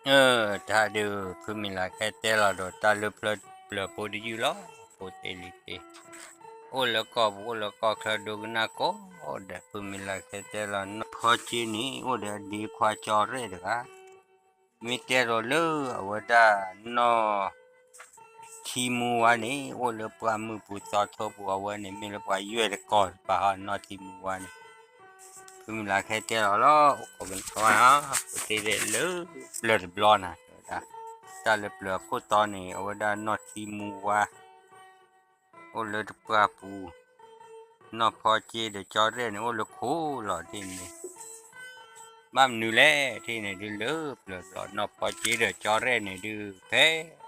အၢ တၢ်ဒုး ဖုမံၤလၤခဲတဲလီၤဒီးတၢ်လၢပျၢၤဖိတယုၢ်လီၤ. ဖိသ့ၣ်လံၤသ့ၣ် အိၣ်လၢကီၢ်ပူၤ အိၣ်လၢကီၢ်ချၢဒိကနၣ်ကိးဂၤဒဲး, ဖုမံၤလၤခဲတဲလီၤ နီၢ်ဖီက့န့ၣ် အိၣ်ဒီးအဒ့ခွါကၠီရဲၣ်တဂၤ, မ့ၢ်တဲဒီးလၢအဝဲဒၣ်နီၢ် ထံမူဝါန့ၣ် အိၣ်လၢပှၢ်မုၢ်ပူၤသီထိပူၤ အဝဲန့ၣ်မ့ၢ်လၢပှၤယွဲၢ်တကီၢ်တပၤဟီ နီၢ်ထံမူဝါန့ၣ်, ဖုမံၤလၤခဲတဲလီၤလီၤ အိၣ်ခိးကနီၤဝဲနီၤ ပတဲလၢပျၢၤတဘျီနၤ တဲဝဲဒၣ်, တၢ်လၢပျၢၤအခိၣ်တီန့ၣ် အဝဲဒၣ်နီၢ်ထံမူဝါ အိၣ်လၢတပှၢ်ပူၤ, နီၢ်ဖီက့ဒီးကၠီရဲၣ်န့ၣ် အိၣ်လၢခိၣ်လီၤဒ်န့ၣ် ဘၣ်မနုၤလဲၣ် ထံၣ်န့ၣ်ဒုးလၢပျၢၤလီၤ နီၢ်ဖီက့ဒီးကၠီရဲၣ်န့ၣ်ဒုး ဖဲ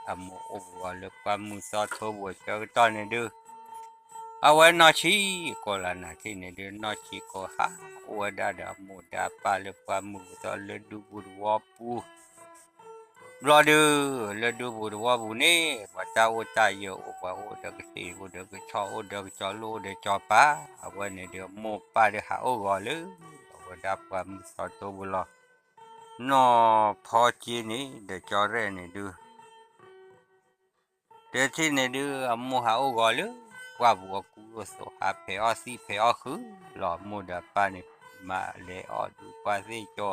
အမိၢ်အိၣ်ပူၤအီၤလၢပှၢ်မုၢ်သီထိပူၤအဆၢကတီၢ်န့ၣ်ဒုး အဝဲနီၢ်ဆံးကိာ်လီၤနၤ ထံၣ်န့ၣ်ဒုး နီၢ်ဆံးကိာ်ဟးအိၣ်ဝဲဒၣ်ဒီးအမိၢ်ဒီးအပၢ်လၢပှၢ်မုၢ်ပူၤသီလၢဒူပူၤသဝီပူၤ ဘျီဒုး လၢဒူပူၤသဝီပူၤန့ၣ် ပှၤတၢ်အိၣ်တၢ်ယၢၤအိၣ် ပှၤအိၣ်ဒီးကသ့ၣ် အိၣ်ဒီးကဆီ အိၣ်ဒီးကစီၤလိၣ် အိၣ်ဒီးကစီၤပၤ, အဝဲန့ၣ်ဒုးအမိၢ်ပၢ်ဒုးဟးအိၣ်ဂီၤလၢ အဝဲဒၣ်ပှၢ်မုၢ်သီထိပူၤလီၤ. နီၢ်ဖီက့န့ၣ် ဒီးကၠီရဲၣ်န့ၣ်ဒုး တထံၣ်န့ၣ်ဒုး အမိၢ်ဟးအိၣ်ဂီၤလၢ ပှၢ်ပူၤအကူအသိး ဟးဖဲးအီၣ်သံၣ်ဖဲးအီၣ်ဃုာ်လီၤ အမိၢ်ဒီးအပၢ်န့ၣ် မၤလဲၤအီၣ်ဒုးပှၢ်သ့ၣ်ကၠီ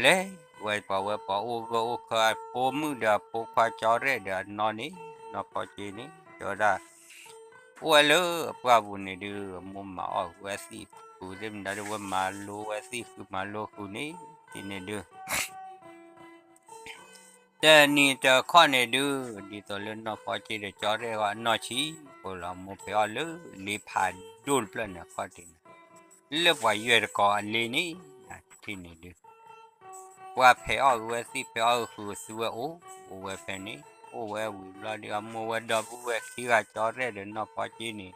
လဲၤဝဲပှၤဝဲပှၤအိၣ်ဂၢၢ်အိၣ်ခၢ အဖိမုၣ်ဒီးအဖိခွါကၠီရဲၣ်ဒီးအနီၢ်န့ၣ် နီၢ်ဖီက့န့ၣ် တဲဝဲဒၣ် အိၣ်ဝဲလၢအပှၢ်ပူၤန့ၣ်ဒုး အမိၢ်မၤအီၣ်ဝဲသ့ၣ်ဃုာ်သ့ၣ်မတၤဒုး ဝဲမၤလိဝဲသ့ၣ်ဃုာ်မၤလိဃုာ်န့ၣ် တထံၣ်န့ၣ်ဒုး တနံၤတခီန့ၣ်ဒုး ဒ်သိးလၢနီၢ်ဖီက့ဒီးကၠီရဲၣ်အဂီၢ် အနီၢ်ဆံးကိာ်လီၤ အမိၢ်ဖဲးအီၣ်လၢလ့ဖးဒိၣ်တဖျၢၣ်န့ၣ်အခီၣ်ထံးန့ၣ် လၢပှၤယွဲၢ်တကီၢ်အလ့န့ၣ် တထံၣ်န့ၣ်ဒုး ပှၤဖဲးအီၣ်ဂ့ၤဝဲသ့ၣ်ဖဲးအီၣ်ဂ့ၤဃုာ်သုဝဲအိၣ် အိၣ်ဝဲဖဲန့ၣ် အိၣ်ဝဲဝံၤဘျီဒုး အမိၢ်ဝဲဒီပုၢ်ဝဲၢ်ခံဂၤကၠီရဲၣ်ဒီးနီၢ်ဖီက့န့ၣ်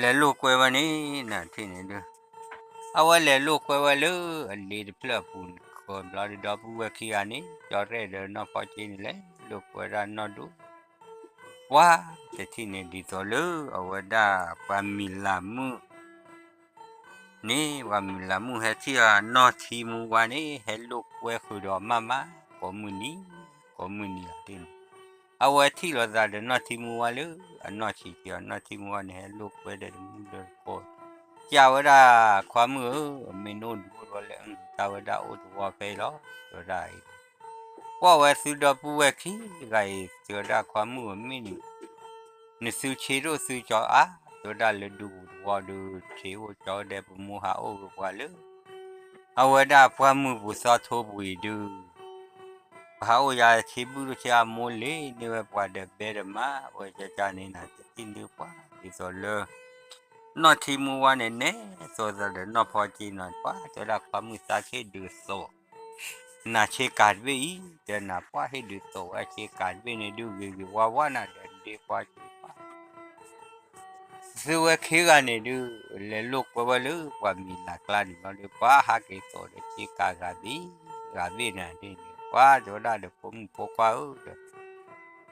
လဲၤလိာ်ကွဲဝဲန့ၣ် နထံၣ်န့ၣ်ဒုး အဝဲလဲၤလိာ်ကွဲဝဲလၢအလ့တဖျၢၣ်အပူၤန့ၣ် ဃၢၤဘျီဒုး ဒီပုၢ်ဝဲၢ်ခံဂၤန့ၣ် ကၠီရဲၣ်ဒီးနီၢ်ဖီက့န့ၣ် လဲၤလိာ်ကွဲဒၣ်နီၢ်ဒိၣ် ပှၤတထံၣ်န့ၣ်ဒ်သိးလၢအဝဲဒၣ်ပှၤမံၤလၤမုၣ် န့ၣ် ပှၤမံၤလၤမုၣ်ဟဲထံၣ်အီၤ နီၢ်ထံမူဝါန့ၣ် ဟဲလိာ်ကွဲဃုာ်ဒီးမးမး ကိးမုၢ်နံၤ ကိးမုၢ်နံၤလီၤတ့ၢ်န့ၣ် အဝဲထံၣ်လိာ်သးဒီးနီၢ်ထံမူဝါလၢ အနီၢ်ဆံးက့ၤအီၤ နီၢ်ထံမူဝါန့ၣ် ဟဲလိာ်ကွဲဒီးတမုၢ်ဒီးတကိး ကးဝဲဒၣ် ခွါမုၣ်ဧၢ မ့ၢ်နအိၣ်ဒူအိၣ်ဒီးလဲၣ် တၢ်ဝဲဒၣ်အိၣ်တဝီဖဲအံၤလီၤ တဲဝဲဒၣ်အံၤ ကွၢ်ဝဲသုဒီပုၢ်ဝဲၢ်ခံဂၤအံၤ တဲဝဲဒၣ်ခွါမုၣ်ဧၢ မ့ၢ်န နသုဆ့ဒိၣ်သုကၠီအါ တဲဝဲဒၣ်လၢဒူပူၤတဝီဒုး ဆ့အိၣ်ကၠီဒဲး ပမိၢ်ဟးအိၣ်ဂ့ၤပှၤလၢ အဝဲဒၣ်ပှၢ်မုၢ်ပူၤသီထိပူၤအံၤဒုး ပဟးအိၣ်ယၤဆ့ဘုၣ်ဒိၣ်ဆ့အမိၢ်လ့ၤန့ၢ်ဝဲပှၤဒီးဘဲဒီးမါ အဝဲကကန့ၣ်နၤ တထံၣ်န့ၣ်ပှၤ ဒ်သိးလၢ နီၢ်ထံမူဝါန့ၣ် နဲသိးသးဒီးနီၢ်ဖီက့နီၤ ပှၤတဲဝဲဒၣ်ခွါမုၣ်သးဆ့ဒုးသိး နၤဆ့ကၤတဘ့ၣ်အံၤ တဲနၤပှၤဟ့ၣ်ဒုးသိးဝဲဆ့ကၤတဘ့ၣ်န့ၣ်ဒုး ဂ့ၤဂ့ၤဝါဝါနၤဒီးဒ့ခွါဆ့ပှၤ သုဝဲခံဂၤန့ၣ်ဒုး လဲၤလိာ်ကွဲဝဲလၢပှၤမံၤလၤကျါန့ၣ်လီၤဒီး ပှၤဟးက့ၤသိးဒီးဆ့ကၤဂၤဘ့ၣ် ဂၤဘ့ၣ်နၤဒ်န့ၣ် ပှၤတဲဝဲဒၣ်ဒီးဖိမုၣ်ဖိခွါဧၢဒီး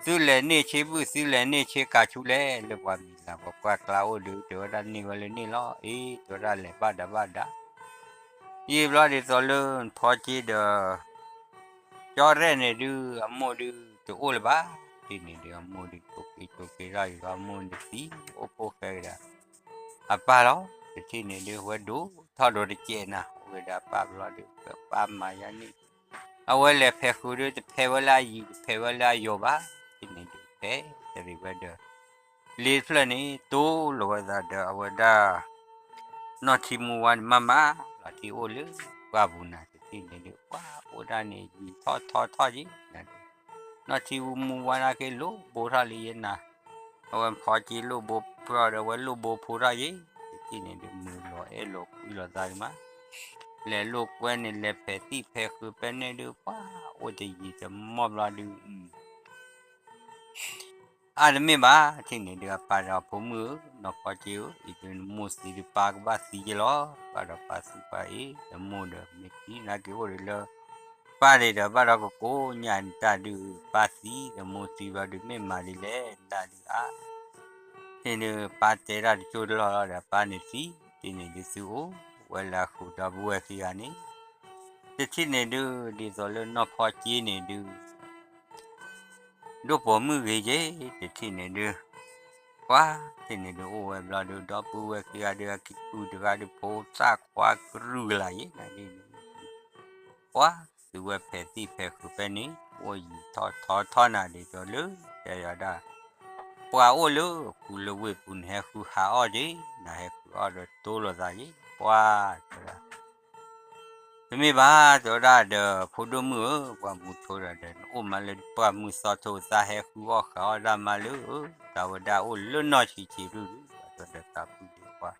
သုလဲၤန့ၢ်ဆ့ဘုၣ် သုလဲၤန့ၢ်ဆ့ကၤဆူလဲၣ် လၢပှၤမံၤလၤပှၤကွၢ်ကျါအိၣ်ဒုး တဲဝဲဒၣ်န့ၢ်ဝဲလၢန့ၣ်လီၤ အ့ တဲဝဲဒၣ်လဲၤဘၣ်ဒါဘၣ်ဒါ ယံာ်ဘျီဒ်သိးလၢဖီက့ဒီး ကၠီရဲၣ်န့ၣ်ဒုး အမိၢ်ဒုးတအိၣ်လၢၤဘၣ် တထံၣ်န့ၣ်ဒုးအမိၢ်ဒုးကိးက့ၤကိးက့ၤထီၣ်ယံၤ အမိၢ်န့ၣ်သံအိၣ်ဖှိၣ်ဃဲကဒါ အပၢ်လီၤ တထံၣ်န့ၣ်ဒုး ဝဲဒိၣ်ထီၣ်ဒိၣ်တကဲးနၤ အိၣ်ဝဲဒီးအပၢ်ဘျီဒုး ပၢ်မၤယါန့ၣ် အဝဲလဲၤဖဲးဃုာ်ဒုး တဖဲးဝဲလၢအယံၤ တဖဲးဝဲလၢအယိာ်ဘၣ် တထံၣ်န့ၣ်ဒုး ဖဲးတရံးဝဲဒီး လ့တဖျၢၣ်န့ၣ် တိၢ်လီၤဝဲသးဒီးအဝဲဒၣ် နီၢ်ထံမူဝါန့ၣ် မၤမၤလီၤထံအိၣ်လၢပှၢ်ပူၤနၤ တထံၣ်န့ၣ်ဒုး ပှၤအိၣ်ဒၣ်န့ၣ် ယံာ်ထီၣ်ထီထီၣ်က့ၤနၤဒုး နီၢ်ထံမူဝါနာ်က့ၤလိၣ်ဘိထီၣ်လံယဲနၤ အဝဲဖီက့လိၣ်ဘိဖျီဒီး အဝဲလိၣ်ဘိဖိထီၣ်က့ၤ တထံၣ်န့ၣ်ဒုး မုာ်လီၤအဲၣ်လီၤကွံလီၤသးဒုးမး လဲၤလိာ်ကွဲန့ၣ် လဲၤဖဲးသံၣ်ဖဲးဃုာ်ဖဲန့ၣ်ဒုး ပှၤအိၣ်တယံာ်တမီၢ်ဘျီဒုး အါတမ့ၢ်ဘၣ် တထံၣ်န့ၣ်ဒုး အပၢ်ဒီးဖိမုၣ်ဧၢ နီၢ်ဖီက့ဧၢ အံၤဒုးနမိၢ်သံဒုး ပၢ်ကဘၣ်သံယဲလီၤ ပၢ်ဒီးပၢ်သံပှၤအံၤ နမိၢ်ဒီးမ့ၢ်သံနာ်က့ၤအိၣ်ဒုးလၢ ပၢ်န့ၣ်ဒီးဘၣ်ဒီးကကိးညၣ်နတၢ်ဒုး ပၢ်သံ နမိၢ်သံဘျီဒုး မ့ၢ်မၤဒ်လဲၣ် နတၢ်ဒုးအါ န့ၣ်ဒုး ပၢ်တဲတၢ်တကၠိတလီၢ်လီၤဒီး ပၢ်န့ၣ်သံ တထံၣ်န့ၣ်ဒုး သုအိၣ်ဝဲလၢအဃုာ်ဒီပုၢ်ဝဲၢ်ခံဂၤန့ၣ် တထံၣ်န့ၣ်ဒုး ဒ်သိးလၢနီၢ်ဖီက့န့ၣ်ဒုး ဒိၣ်ပိာ်မုၣ်ဂ့ၤက့ၤ တထံၣ်န့ၣ်ဒုး ပှၤတထံၣ်န့ၣ်ဒုး အိၣ်ဝဲဘျီဒုး ဒီပုၢ်ဝဲၢ်ခံဂၤဒုး အကံၢ်ကုၢ်တဂၤဒုး ဖိသၣ်ခွါကရူၢ်ကလာ်ယဲၢ်နၤဒ်န့ၣ် ပှၤသုးဝဲဖဲးသံၣ်ဖဲးဃုာ်ဖဲန့ၣ် အိၣ်ယံာ်ထီၣ်ထီထီၣ်နၤဒ်သိးလၢ တဲယၤဒၣ် ပှၤအိၣ်လၢဃူလၢဝ့ၢ်ပူၤန့ၣ် ဟဲဃုဟးအီၣ်က့ၤ နၤဟဲဃုအီၣ်ဒီးတိလိာ်သးက့ၤ ပှၤတဲဒၣ် တမ့ၢ်ဘၣ် တဲဝဲဒၣ်ဒီး ဖိဒိၣ်မုၣ်ဧၢ ပှၤမူးဆိဒီး နအိၣ်မးလၢပှၢ်မုၢ်သီထိ သးဟဲဃုအီၣ်ဃုအီၣ်တၢ်မးလၢ တၢ်ဝဲဒၣ်အိၣ်လၢနီၢ်ဆံးဆံးဒုး တဲဒီးသးဖုဒုးပှၤ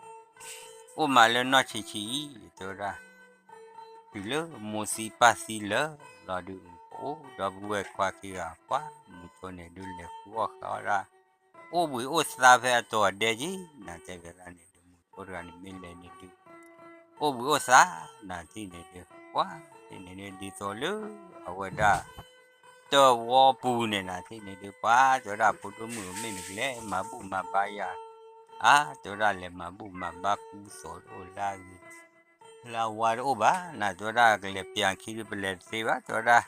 အိၣ်မးလၢနီၢ်ဆံးဆံးအံၤ တဲဝဲဒၣ် တုၤလၢမိၢ်သံပၢ်သံလၢာ်လီၤဒုး ပအိၣ်ဒီပုၢ်ဝဲၢ်ခွါခံဂၤ ပှၤမူးဆိန့ၣ်ဒုး လဲၤဃုအီၣ်ဃုအီၣ်ဒၣ် အိၣ်ဘှံးအိၣ်သါဖဲအတီၤအဒဲက့ၤ နၤတဲဝဲဒၣ်န့ၣ်ဒုး မူးဆိတဂၤန့ၣ် မ့ၢ်လဲၤန့ၣ်ဒုး အိၣ်ဘှံးအိၣ်သါ နၤထံၣ်န့ၣ်ဒုး ပှၤထံၣ်န့ၣ်ဒုး ဒ်သိးလၢ အဝဲဒၣ် တဝီပူၤန့ၣ် နၤထံၣ်န့ၣ်ဒုး ပှၤတဲဝဲဒၣ် ဖိဒိၣ်မုၣ်ဧၢ မ့ၢ်နကလဲၤမၤဘူၣ်မၤဘါယၤ အါ တဲဝဲဒၣ် လဲၤမၤဘူၣ်မၤဘါကူသိးတအိၣ်လၢအဂ့ၤ လၢအဝါတအိၣ်ဘၣ် နၤတဲဝဲဒၣ် ကလဲၤပျၢၤခံဒုး ပလဲၤတသ့ဘၣ် တဲဝဲဒၣ်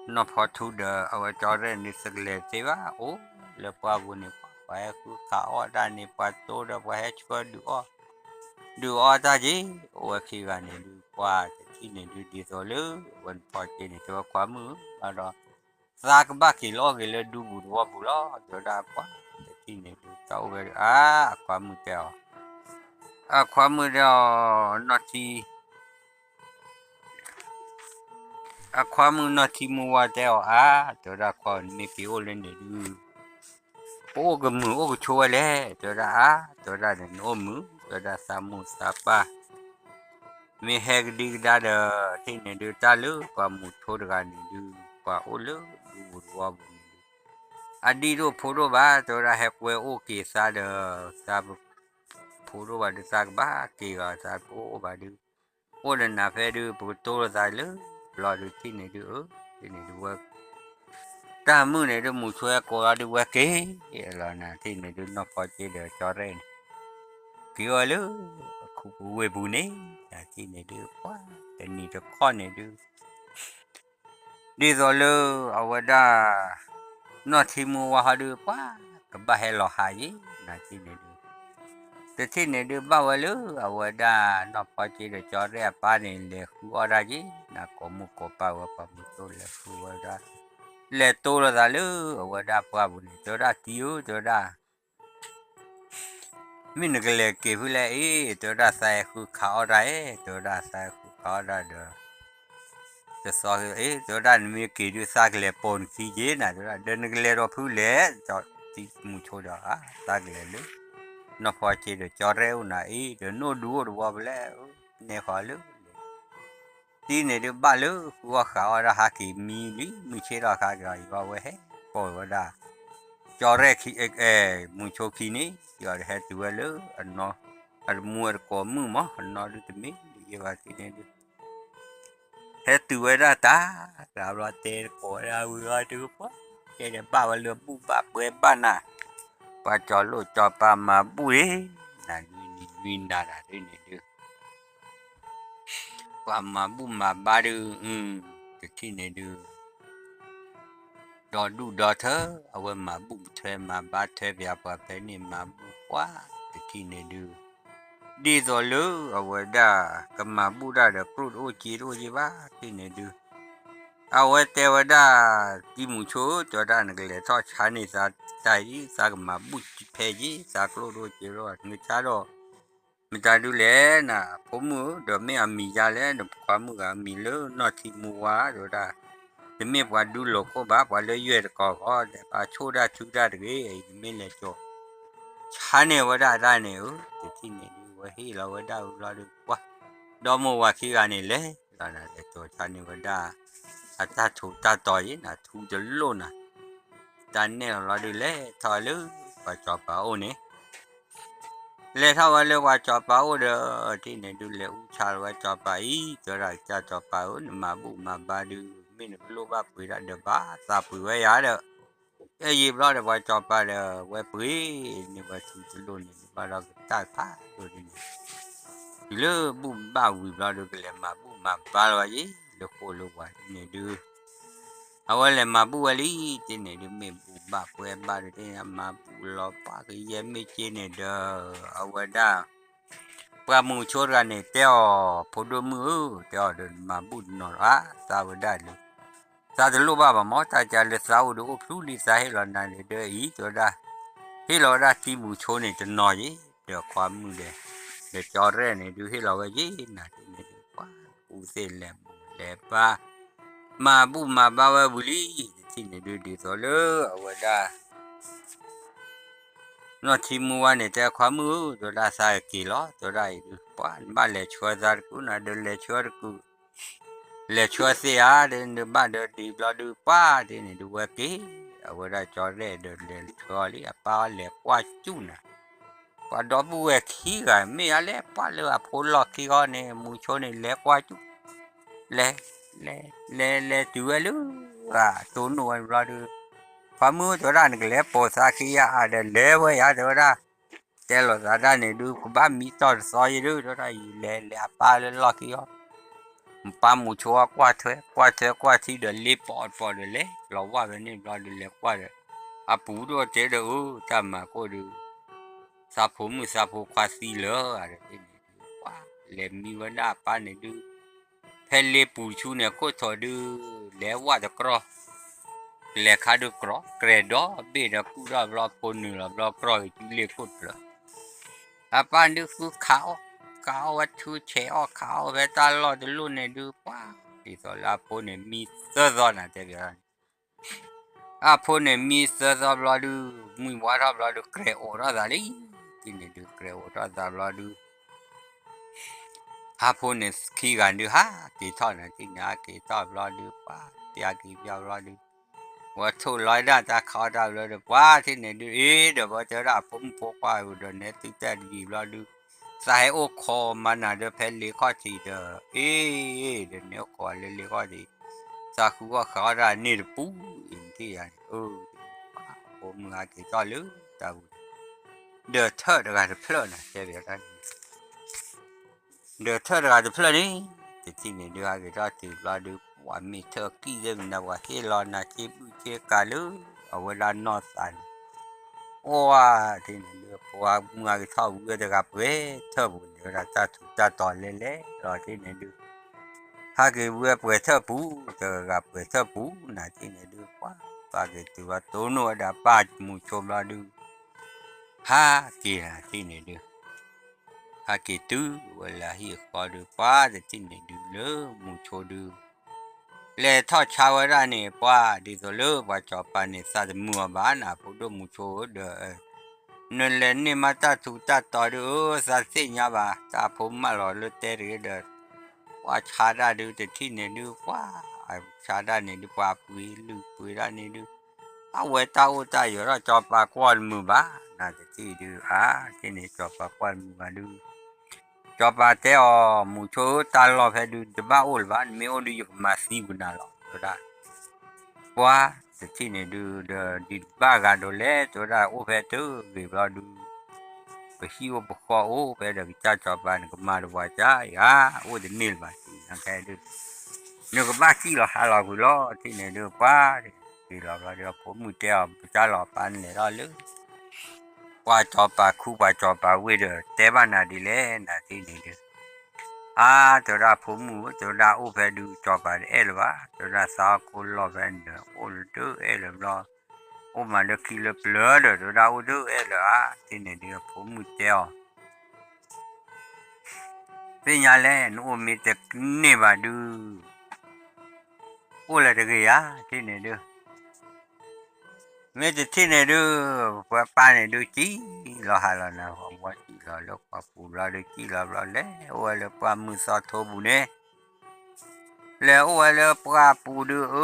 နီၢ်ဖီထူဒီး အဝဲကၠီရဲၣ်န့ၣ် သကလဲၤတသ့ဘၣ် အိၣ်လၢပှၢ်ပူၤန့ၣ် ပှၤဟဲဃုခးအီၣ်တၢ်န့ၣ် ပှၤတိဒီး ပှၤဟဲဆှၢဒုးအီၣ် ဒုးအီၣ်တၢ်က့ၤ အိၣ်ဝဲခံဂၤန့ၣ်ဒုး ပှၤတထံၣ်န့ၣ်ဒုး ဒ်သိးလၢ အဝဲနဖီက့န့ၣ် တဲဝဲခွါမုၣ်ဧၢ ဘၣ်ဒီး သးကဘၣ်က့ၤလီၤအီၣ်က့ၤလၢဒူပူၤတဝီပူၤလီၤ တဲဝဲဒၣ် ပှၤတထံၣ်န့ၣ်ဒုး တၢ်အိၣ်ဝဲဒုး အါ အခွါမုၣ်တဲအီၤ အခွါမုၣ်တဲအီၤ နီၢ်ထံ အခွါမုၣ်နီၢ်ထံမုၢ်ဝါတဲအီၤ အါ တဲဝဲဒၣ် ခွါဧၢ နမ့ၢ်က့ၤအိၣ်လၢန့ၣ်ဒုး ပအိၣ်ကမုာ်အိၣ်ကဆိးဝဲလဲၣ် တဲဝဲဒၣ် အါ တဲဝဲဒၣ်န့ၣ် နအိၣ်မုာ် တဲဝဲဒၣ် သးမိၢ်သးပၢ် မ့ၢ်ဟဲကဒံကဒါဒီး ထံၣ်န့ၣ်ဒုး တၢ်လၢပှၤမူးဆိတဂၤန့ၣ်ဒုး ပှၤအိၣ်လၢဒူပူၤတဝီပူၤန့ၣ်ဒုး အဒံၣ်ဒိၣ်ဖိဒိၣ်ဘၣ် တဲဝဲဒၣ် ဟဲကွဲအိၣ်က့ၤသးဒီး သး ဖိဒိၣ်ဘၣ်ဒုး သးကဘၣ်က့ၤဂီၤ သးကအိၣ်အိၣ်ဘၣ်ဒုး အိၣ်ဒီးနၤဖဲဒုး ပကတိလိာ်သးလၢ ဘျီဒုး ထံၣ်န့ၣ်ဒုး အၢ ထံၣ်န့ၣ်ဒုးဝဲ တၢ်မုၢ်န့ၣ်ဒုး မူးဆိဟဲကိးလီၤဒုး ဝဲက့ၤလီၤ နၤထံၣ်န့ၣ်ဒုး နီၢ်ဖီက့ဒီးကၠီရဲၣ်န့ၣ် က့ၤဝဲလၢ ခူပူၤဝ့ၢ်ပူၤန့ၣ် နၤထံၣ်န့ၣ်ဒုး ပှၤ တနံၤတခီန့ၣ်ဒုး ဒ်သိးလၢ အဝဲဒၣ် နီၢ်ထံမုၢ်ဝါဟီဒုး ပှၤ ကဘၣ်ဟဲလီၤဟးယံၤ နၤထံၣ်န့ၣ်ဒုး တထံၣ်န့ၣ်ဒုး ဘၣ်ဝဲလၢ အဝဲဒၣ် နီၢ်ဖီက့ဒီးကၠီရဲၣ်အပၢ်န့ၣ် လဲၤဃုအီၣ်တၢ်ယံၤ နၤကိးမုၢ်ကိးပၢ်ဝဲ ပှၤမူးဆိလဲၤဃုဝဲဒၣ် လဲၤတိလိာ်သးလၢ အဝဲဒၣ်ပှၢ်ပူၤန့ၣ် တဲဝဲဒၣ် တံၤဧၢ တဲဝဲဒၣ် မ့ၢ်နကလဲၤက့ၤဖုလဲၣ်အံၤ တဲဝဲဒၣ် သးဟဲဃုခးအီၣ်တၢ်ဧၢ တဲဝဲဒၣ် သးဟဲဃုခးအီၣ်တၢ်ဒီး တသီ တဲဝဲဒၣ် နမ့ၢ်က့ၤဒုး သးကလဲၤပိာ်နခံက့ၤနၤ တဲဝဲဒၣ် ဒီးနကလဲၤဒီးဖုလဲၣ် မူးဆိဒီး အါ သးကလဲၤလၢ နီၢ်ဖီက့ဒီးကၠီရဲၣ်အိၣ်နၤအံၤ ဒီးနအိၣ်ဒူအိၣ်တဝီဖဲလဲၣ် နဲဃီလၢ တံၤန့ၣ်ဒုး ဘၣ်လၢဃုအီၣ်ဃးအီၣ်တၢ်ဟးက့ၤမံလံ မုၢ်ဆ့ၣ်ထီၣ်အခါက့ၤအီၤ ယဘၣ်ဝဲဟဲပိာ်ဝဲဒၣ် ကၠီရဲၣ်ခံ မူးဆိခံန့ၣ် ယီၤဒီးဟဲတုၤဝဲလၢ အတမူအတကိးမုၣ်မး အနီၢ်ဒုးတမ့ၢ်ဒုးယဲဘၣ်သ့ၣ်န့ၣ်ဒုး ဟဲတုၤဝဲဒၣ်တၢ် တဘျီတဲတကိးဝဲဒၣ်ဝံၤအီၤဒုးပှၤ တဲဒီးဘၣ်ဝဲလၢဘူၣ်ဘၣ်ပှဲၤဘၣ်နၤ ပှၤကၠီၤလိၣ်ကၠီၤပၤမၤဘူၣ်န့ၣ် နၤနွံနံၤနွံနၤနၤဒုးန့ၣ်ဒုး ပှၤမၤဘူၣ်မၤဘါဒုး တထံၣ်န့ၣ်ဒုး ဒီဒူၣ်ဒီထၢ အဝဲမၤဘူၣ်ထွဲမၤဘါထွဲပယၤပှၤဖဲန့ၣ်မၤဘူၣ်ပှၤ တထံၣ်န့ၣ်ဒုး ဒ်သိးလၢအဝဲဒၣ် ကမၤဘူၣ်တၢ်ဒီးကျိၣ်တအိၣ်စ့တအိၣ်က့ဘၣ် တထံၣ်န့ၣ်ဒုး အဝဲတဲဝဲဒၣ် တံၤမူးဆိ တဲဝဲဒၣ် နကလဲၤထီၣ်ဆါန့ၢ်သးတၢ်အံၤ သးကမၤဘူၣ်ဖဲက့ၤ သးကျိၣ်တအိၣ်စ့တအိၣ် နကဆါဒီး မတၤဒုးလဲၣ်နၤ ဖိမုၣ်ဧၢ ဒီးမ့ၢ်အမံၤယါလဲၣ် နဖိခွါမုၣ်ဂၤအမံၤလၢနီၢ်ထံမူဝါ တဲဝဲဒၣ် တမ့ၢ်ပှၤဒူလိာ်ခိၣ်ဘၣ် ပှၤလၢယွဲၢ်တကိးဃီ ဒီးပှၤဆိၣ်တၢ်ထုတၢ်တဂ့ၤ အံၤတမ့ၢ်လဲၤကၠီၤ ဆါန့ၢ်ဝဲဒၣ်တၢ်န့ၣ်ဧၢ တထံၣ်န့ၣ်ဒုး ဝဲဟ့ၣ်လီၤဝဲဒၣ်ဝံၤလီၤဒုး ပှၤ ဒီမိၢ်ဝၤခံဂၤန့ၣ်လဲၤ ဒီးနလဲၤကၠီၤဆါန့ၢ်ဝဲဒၣ် အတၢ်ထူးတၢ်တီၤယံၤ နၤထူတလိၣ်နၤ တၢ်နဲၣ်လီၤလီၤဒုး လဲၤထီၣ်လၢ ပှၤကၠီၤပၤအိၣ်န့ၣ် လဲၤထီၣ်ဝဲလၢပှၤကၠီၤပၤအိၣ်ဒီး တထံၣ်န့ၣ်ဒုး လဲၤအူဆါလီၤဝဲကၠီၤပၤအံၤ တဲဝဲဒၣ် ကစၢ်ကၠီၤပၤဧၢ နမၤဘူၣ်မၤဘါဒုး မ့ၢ်နကလိၣ်ဘၣ်ပှ့ၤဒၣ်ဒီးဘၣ် သးပှ့ၤဝဲယၤဒီး အဲၣ်ယံာ်ဘျီဒီး ပှၤကၠီၤပၤဒီး ဝဲပှ့ၤန့ၢ်ဝဲထူတလိၣ်န့ၣ် ဘၣ်ဒီးကတၢ်ဖးဒိၣ်ဒ်န့ၣ် တုၤလၢဘူၣ်ဘၣ်ဝံၤဘျီဒီး ကလဲၤမၤဘူၣ် မၤဘူၣ်မၤဘါလီၤဝဲယ့ၣ် လၢဃိာ်လၢဝၤန့ၣ်ဒုး အဝဲလဲၤမၤဘူၣ်ဝဲလံ တ့ၢ်န့ၣ်ဒုး မ့ၢ်ဘူၣ်ဘၣ်ပှဲၤဘၣ်ဒီး တ့ၢ်မၤဘူၣ်လီၤပှၢ်ကယဲၢ်မ့ၢ်က့န့ၣ်ဒီး အဝဲဒၣ် ပှၤမုၢ်ဆိတဂၤန့ၣ် တဲအီၤ ဖိဒိၣ်မုၣ်ဧၢ, တဲအီၤဒီး မၤဘူၣ်တနီၤလီၤဧါ, သးဝဲဒၣ်လၢ သးတလိၣ်ဘၣ်ဘၣ်မၢ်, တၢ်ကါလၢသးအိၣ်ဒီးအိၣ်ဖျူလံ သးဟ့ၣ်လီၤနၤန့ၣ်ဒီးအံၤ တဲဝဲဒၣ်, ဟ့ၣ်လီၤဝဲဒၣ်တံၤမုၢ်ဆိန့ၣ်တနီၤယ့ၣ်, ဒီးခွါမုၣ်ဒီး ဒီးကၠီရဲၣ်န့ၣ်ဒုး ဟ့ၣ်လီၤဝဲယ့ၣ် နၤတ့ၢ်န့ၣ်ဒုး ပှၤကူသ့ၣ်လဲၤဘူၣ်လဲၤဘါ မၤဘူၣ်မၤဘါဝဲဝံၤလံ, တထံၣ်န့ၣ်ဒုး ဒ်သိးလၢအဝဲဒၣ် နီၢ်ထံမူဝါန့ၣ် တဲခွါမုၣ်ဧၢ, တဲဝဲဒၣ်သးက့ၤလီၤ, တဲဝဲဒၣ်အံၤဒုး ပှၤနဘၣ်လဲၤဆှၢသးတကုးနၤဒီး လဲၤဆှၢတကုး လဲၤဆှၢသ့ဧါ, ဒီးနဘၣ်ဒီးဒံးဘျီဒုး ပှၤတ့ၢ်န့ၣ်ဒုး ဝဲက့ၤ အဝဲဒၣ်ကၠီရဲၣ်ဒီးလဲၤဆှၢအီၤလံ, အပၢ်အီၤလဲၤကွၢ်စူၣ်နၤ ပှၤဒီပုၢ်ဝဲၢ်ခံဂၤ မ့ၢ်အါလဲၣ် ပှၤလၢအဖိလီၢ်ခံဂီၢ်န့ၣ် မုၢ်ဆိန့ၣ် လဲၤကွၢ်စူၣ် လဲၤ လဲၤ လဲၤ လဲၤတုၤဝဲလၢ တိၢ်နီၣ်ဝဲဘျီဒုး ခွါမုၣ် တဲဝဲဒၣ် နကလဲၤပိာ်သးခံယၤအါဒီး လဲၤဝဲယၤ တဲဝဲဒၣ်, တဲလိာ်သးဒၣ်န့ၣ်ဒုး ကဘၣ်မံတီၢ်တသီယ့ၣ်ဒုး တဲဝဲဒၣ် ယလဲၤ လဲၤအပၢ်လၢလီၢ်ခံဂီၢ် ပၢ်မုၢ်ဆိအကွၢ်ထွဲ ကွၢ်ထွဲကွၢ်ထံဒီး လ့ပီၣ်တပီၣ်ဒီး လဲၤလီၤဝၢ်ဝဲန့ၣ်ဘျီဒုး လဲၤကွၢ်ဒီး အပူၤဒိၣ်တဲဒီး အၢ တၢ်မၤကိၣ်ဒုး သးဖိမုၣ်သးဖိခွါသံလၢာ်ဂၤဒီး တ့ၢ်န့ၣ်ဒုး ပှၤလဲၤမံဝဲဒၣ်အပၢ်န့ၣ်ဒုး ဖဲလ့ပူၤဆူန့ၣ် ခိၣ်ထိးဒုး လဲၤဝၣ်တကြီ လဲၤခါဒုးကြီ ကြဲၤဒီဘ့ၣ်ဒီး ကူၣ်ထီၣ်ဘျီ ဖိနုာ်လီၤဘျီ ကြီက့ၤစုလ့ၣ်ခိၣ်တဖျၢၣ် အပၢ်ဒုးဃုခးအီၣ် ခးအီၣ်ဝဲထုဆဲးအီၣ် ခးအီၣ်ဖဲတၢ်လီၢ်တလီၢ်န့ၣ်ဒုး ပှၤ ဒ်သိးလၢအဖိန့ၣ် မံသၢသီနၤတဲဘၣ်န့ၣ် အဖိန့ၣ်မံသၢသီဘျီဒုး မုၢ်ဝါထီၣ်ဘျီဒုး ကြဲၤအိးထီၣ်သးလံ တ့ၢ်န့ၣ်ဒုး ကြဲၤအိးထီၣ်သးဘျီဒုး ဟးဖိန့ၣ်ခံဂၤဒုး ဟးက့ၤထီၣ်န့ၣ် တ့ၢ်န့ၣ် ဟးက့ၤထီၣ်ဘျီဒုး ပှၤ ပျၢ်က့ၤပျၢ်ဘျီဒုး ဝဲထိၣ်လီၤဒၣ်တၢ်ခးအီၣ်တၢ်ဘျီဒုး ပှၤ တ့ၢ်န့ၣ်ဒုး အ့ ဒီးဘၣ်တဲဝဲဒၣ် အဖိမုၣ်ဖိခွါဧၢဒီး နဲသုတဲတယံာ်ဘျီဒုး သးဟဲအိၣ်ခိးမၤနၤဒီး ဖဲလ့ခီၣ်ထံးဒီး အ့ ဒီးန့ၣ်အိၣ်ခိးလၢလ့ခီၣ်ထံး သးဃုအီၣ်ဃုအီၣ်တၢ်န့ၣ်တပူၤ အံၤတ့ၢ်ယၤန့ၣ် အၢ ဖိမုၣ်ဟးက့ၤထီၣ်လၢတၢ်ပူၤ ဒီးထၢၣ်တဂၤတဖျၢၣ်န့ၣ် တဲဘၣ်တၢ်န့ၣ် ဒီးထၢၣ်တဂၤတဖျၢၣ်န့ၣ် တထံၣ်န့ၣ်ဒုး ဟးက့ၤထီၣ်တုၤဘျီဒုး ပှၤမ့ၢ်ထၢၣ်ကံၣ်သ့ၣ်မနုၤ ပှၤဟ့ၣ်လီၤနၤစ့ဘုၣ်စ့ကၤလၢ အဝဲဒၣ်နီၢ်သးန့ၣ် အိၣ်ဝဲ တထံၣ်န့ၣ်ဒုး ပှၤမုၢ်ဟးက့ၤထီၣ်ဝံၤဝဲတဂၤပှဲၤထၢၣ်ပူၤန့ၣ် ဝဲဒၣ်တၢ်ထူးတၢ်တီၤလဲၣ်လဲၣ်လီၤ တထံၣ်န့ၣ်ဒုး ဟးက့ၤဝံၤဝဲပှဲၤထၢၣ်ပူၤ တဂၤပှဲၤထၢၣ်ပူၤ နၤတထံၣ်န့ၣ်ဒုး ပှၤ ပှၤက့ၤတုၤဝဲတိၢ်နီၣ်ဝဲဒီးပၢ်မုၢ်ဆိဘျီဒုး ဟးက့ၤနၤတထံၣ်န့ၣ်ဒုး ဟဲက့ၤတုၤဝဲလၢအဟံၣ်အဃီဒီး ပှၤတထံၣ်န့ၣ်ဒုးလၢမုၢ်ဆိဒုး လဲၤထီၣ်ဆါဝဲဒၣ်န့ၣ် ပှၤဒ်သိးလၢပှၤစီၤပၤန့ၣ် သးတမုာ်အီၤဘၣ်နၤ ဖိဒိၣ်မုၢ်ဆိဧၢဒီး နလဲၤန့ၢ်မးတၢ်ထူးတၢ်တီၤဒုး အၢ သးသ့ၣ်ညါဘၣ် တၢ်ဖိမၢလီၤလၢတဲတဂ့ၤဒီး ပှၤဆါဒၣ်ဒုး တထံၣ်န့ၣ်ဒုး ပှၤ ဆါဒၣ်န့ၣ်ဒုး ပှၤပှ့ၤလုၢ်ပှ့ၤဒၣ်န့ၣ်ဒုး အဝဲတၢ်အိၣ်တၢ်ယၢၤထီၣ် စီၤပၤကွၢ်တမုာ်ဘၣ် နၤတထံၣ်ဒုး အါ တထံၣ်န့ၣ် စီၤပၤကွၢ်တမုာ်ဘၣ်ဒုး စီၤပၤတဲအီၤ မုၢ်ဆိဧၢ တၢ်လီၢ်ဖဲဒုး တဘၣ်အိၣ်လၢၤဘၣ် နမ့ၢ်အိၣ်ဒုး ယကမၤသံကွံာ်နၤလီၤ တဲဝဲဒၣ် ပှၤ တထံၣ်န့ၣ်ဒုး ဒီးဒံးတဘၣ်ဂၤဒိးလဲၣ် တဲဝဲဒၣ် အိၣ်ဖဲတဂ့ၤဘျီဒုး ပဟံၣ်အိၣ်ပဃီအိၣ်ဖဲဒီး ကစၢ်စီၤပၤန့ၣ် ကမၤတပှၤကါအံၤဧါ အိၣ်တန့ၢ်လၢၤဘၣ် နခဲဒုး နကဘၣ်စံၣ်လီၤဟးလီၤကွံာ်လီၤ တထံၣ်န့ၣ်ဒုး ပှၤ က့ၤလီၤဘျီဒုး အဖိမုၣ်တဲအီၤ ပတၢ်လီၤပာ်နလဲၤထီၣ်လၢ ပှၤစီၤပၤခူ ပှၤစီၤပၤဝ့ၢ်ဒီး တဲဘၣ်နၤဒ်လဲၣ် နၤတထံၣ်န့ၣ်ဒုး အါ တဲဝဲဒၣ် ဖိမုၣ်ဧၢ တဲဝဲဒၣ် အိၣ်ဖဲဒုး စီၤပၤတအဲၣ်လၢၤဘၣ် တဲဝဲဒၣ် သးအီၣ်ခိၣ်လီၢ်ဖဲန့ၣ်ဒီး အိၣ်လၢဒုးအဲၣ်လၢၤဘျီ အိၣ်မးလၢခံလၢပျၢၤဒီး တဲဝဲဒၣ် အိၣ်ဒုးအဲၣ်လၢၤဧါ တထံၣ်န့ၣ်ဒုး အဖိမုၣ်တဲအီၤ သ့ၣ်ညါလဲၣ် နအိၣ်မ့ၢ်တန့ၢ်ဘၣ်ဒုး အိၣ်လၢၤတဂ့ၤဧါ တထံၣ်န့ၣ်ဒုး မ့ၢ်တထံၣ်န့ၣ်ဒုး ပှၤပၢ်န့ၣ်ဒုး စံၣ်လီၤဟးလီၤနၤ ဝဲစံၣ်လီၤလၢပှၢ်ပူၤဘျီဒုး စံၣ်လီၤဘျီလဲၤ အိၣ်ဝဲလၢပှၢ်မုၢ်သီထိပူၤန့ၣ် လဲၤအိၣ်ဝဲလၢပှၢ်ပူၤဒုး အၢ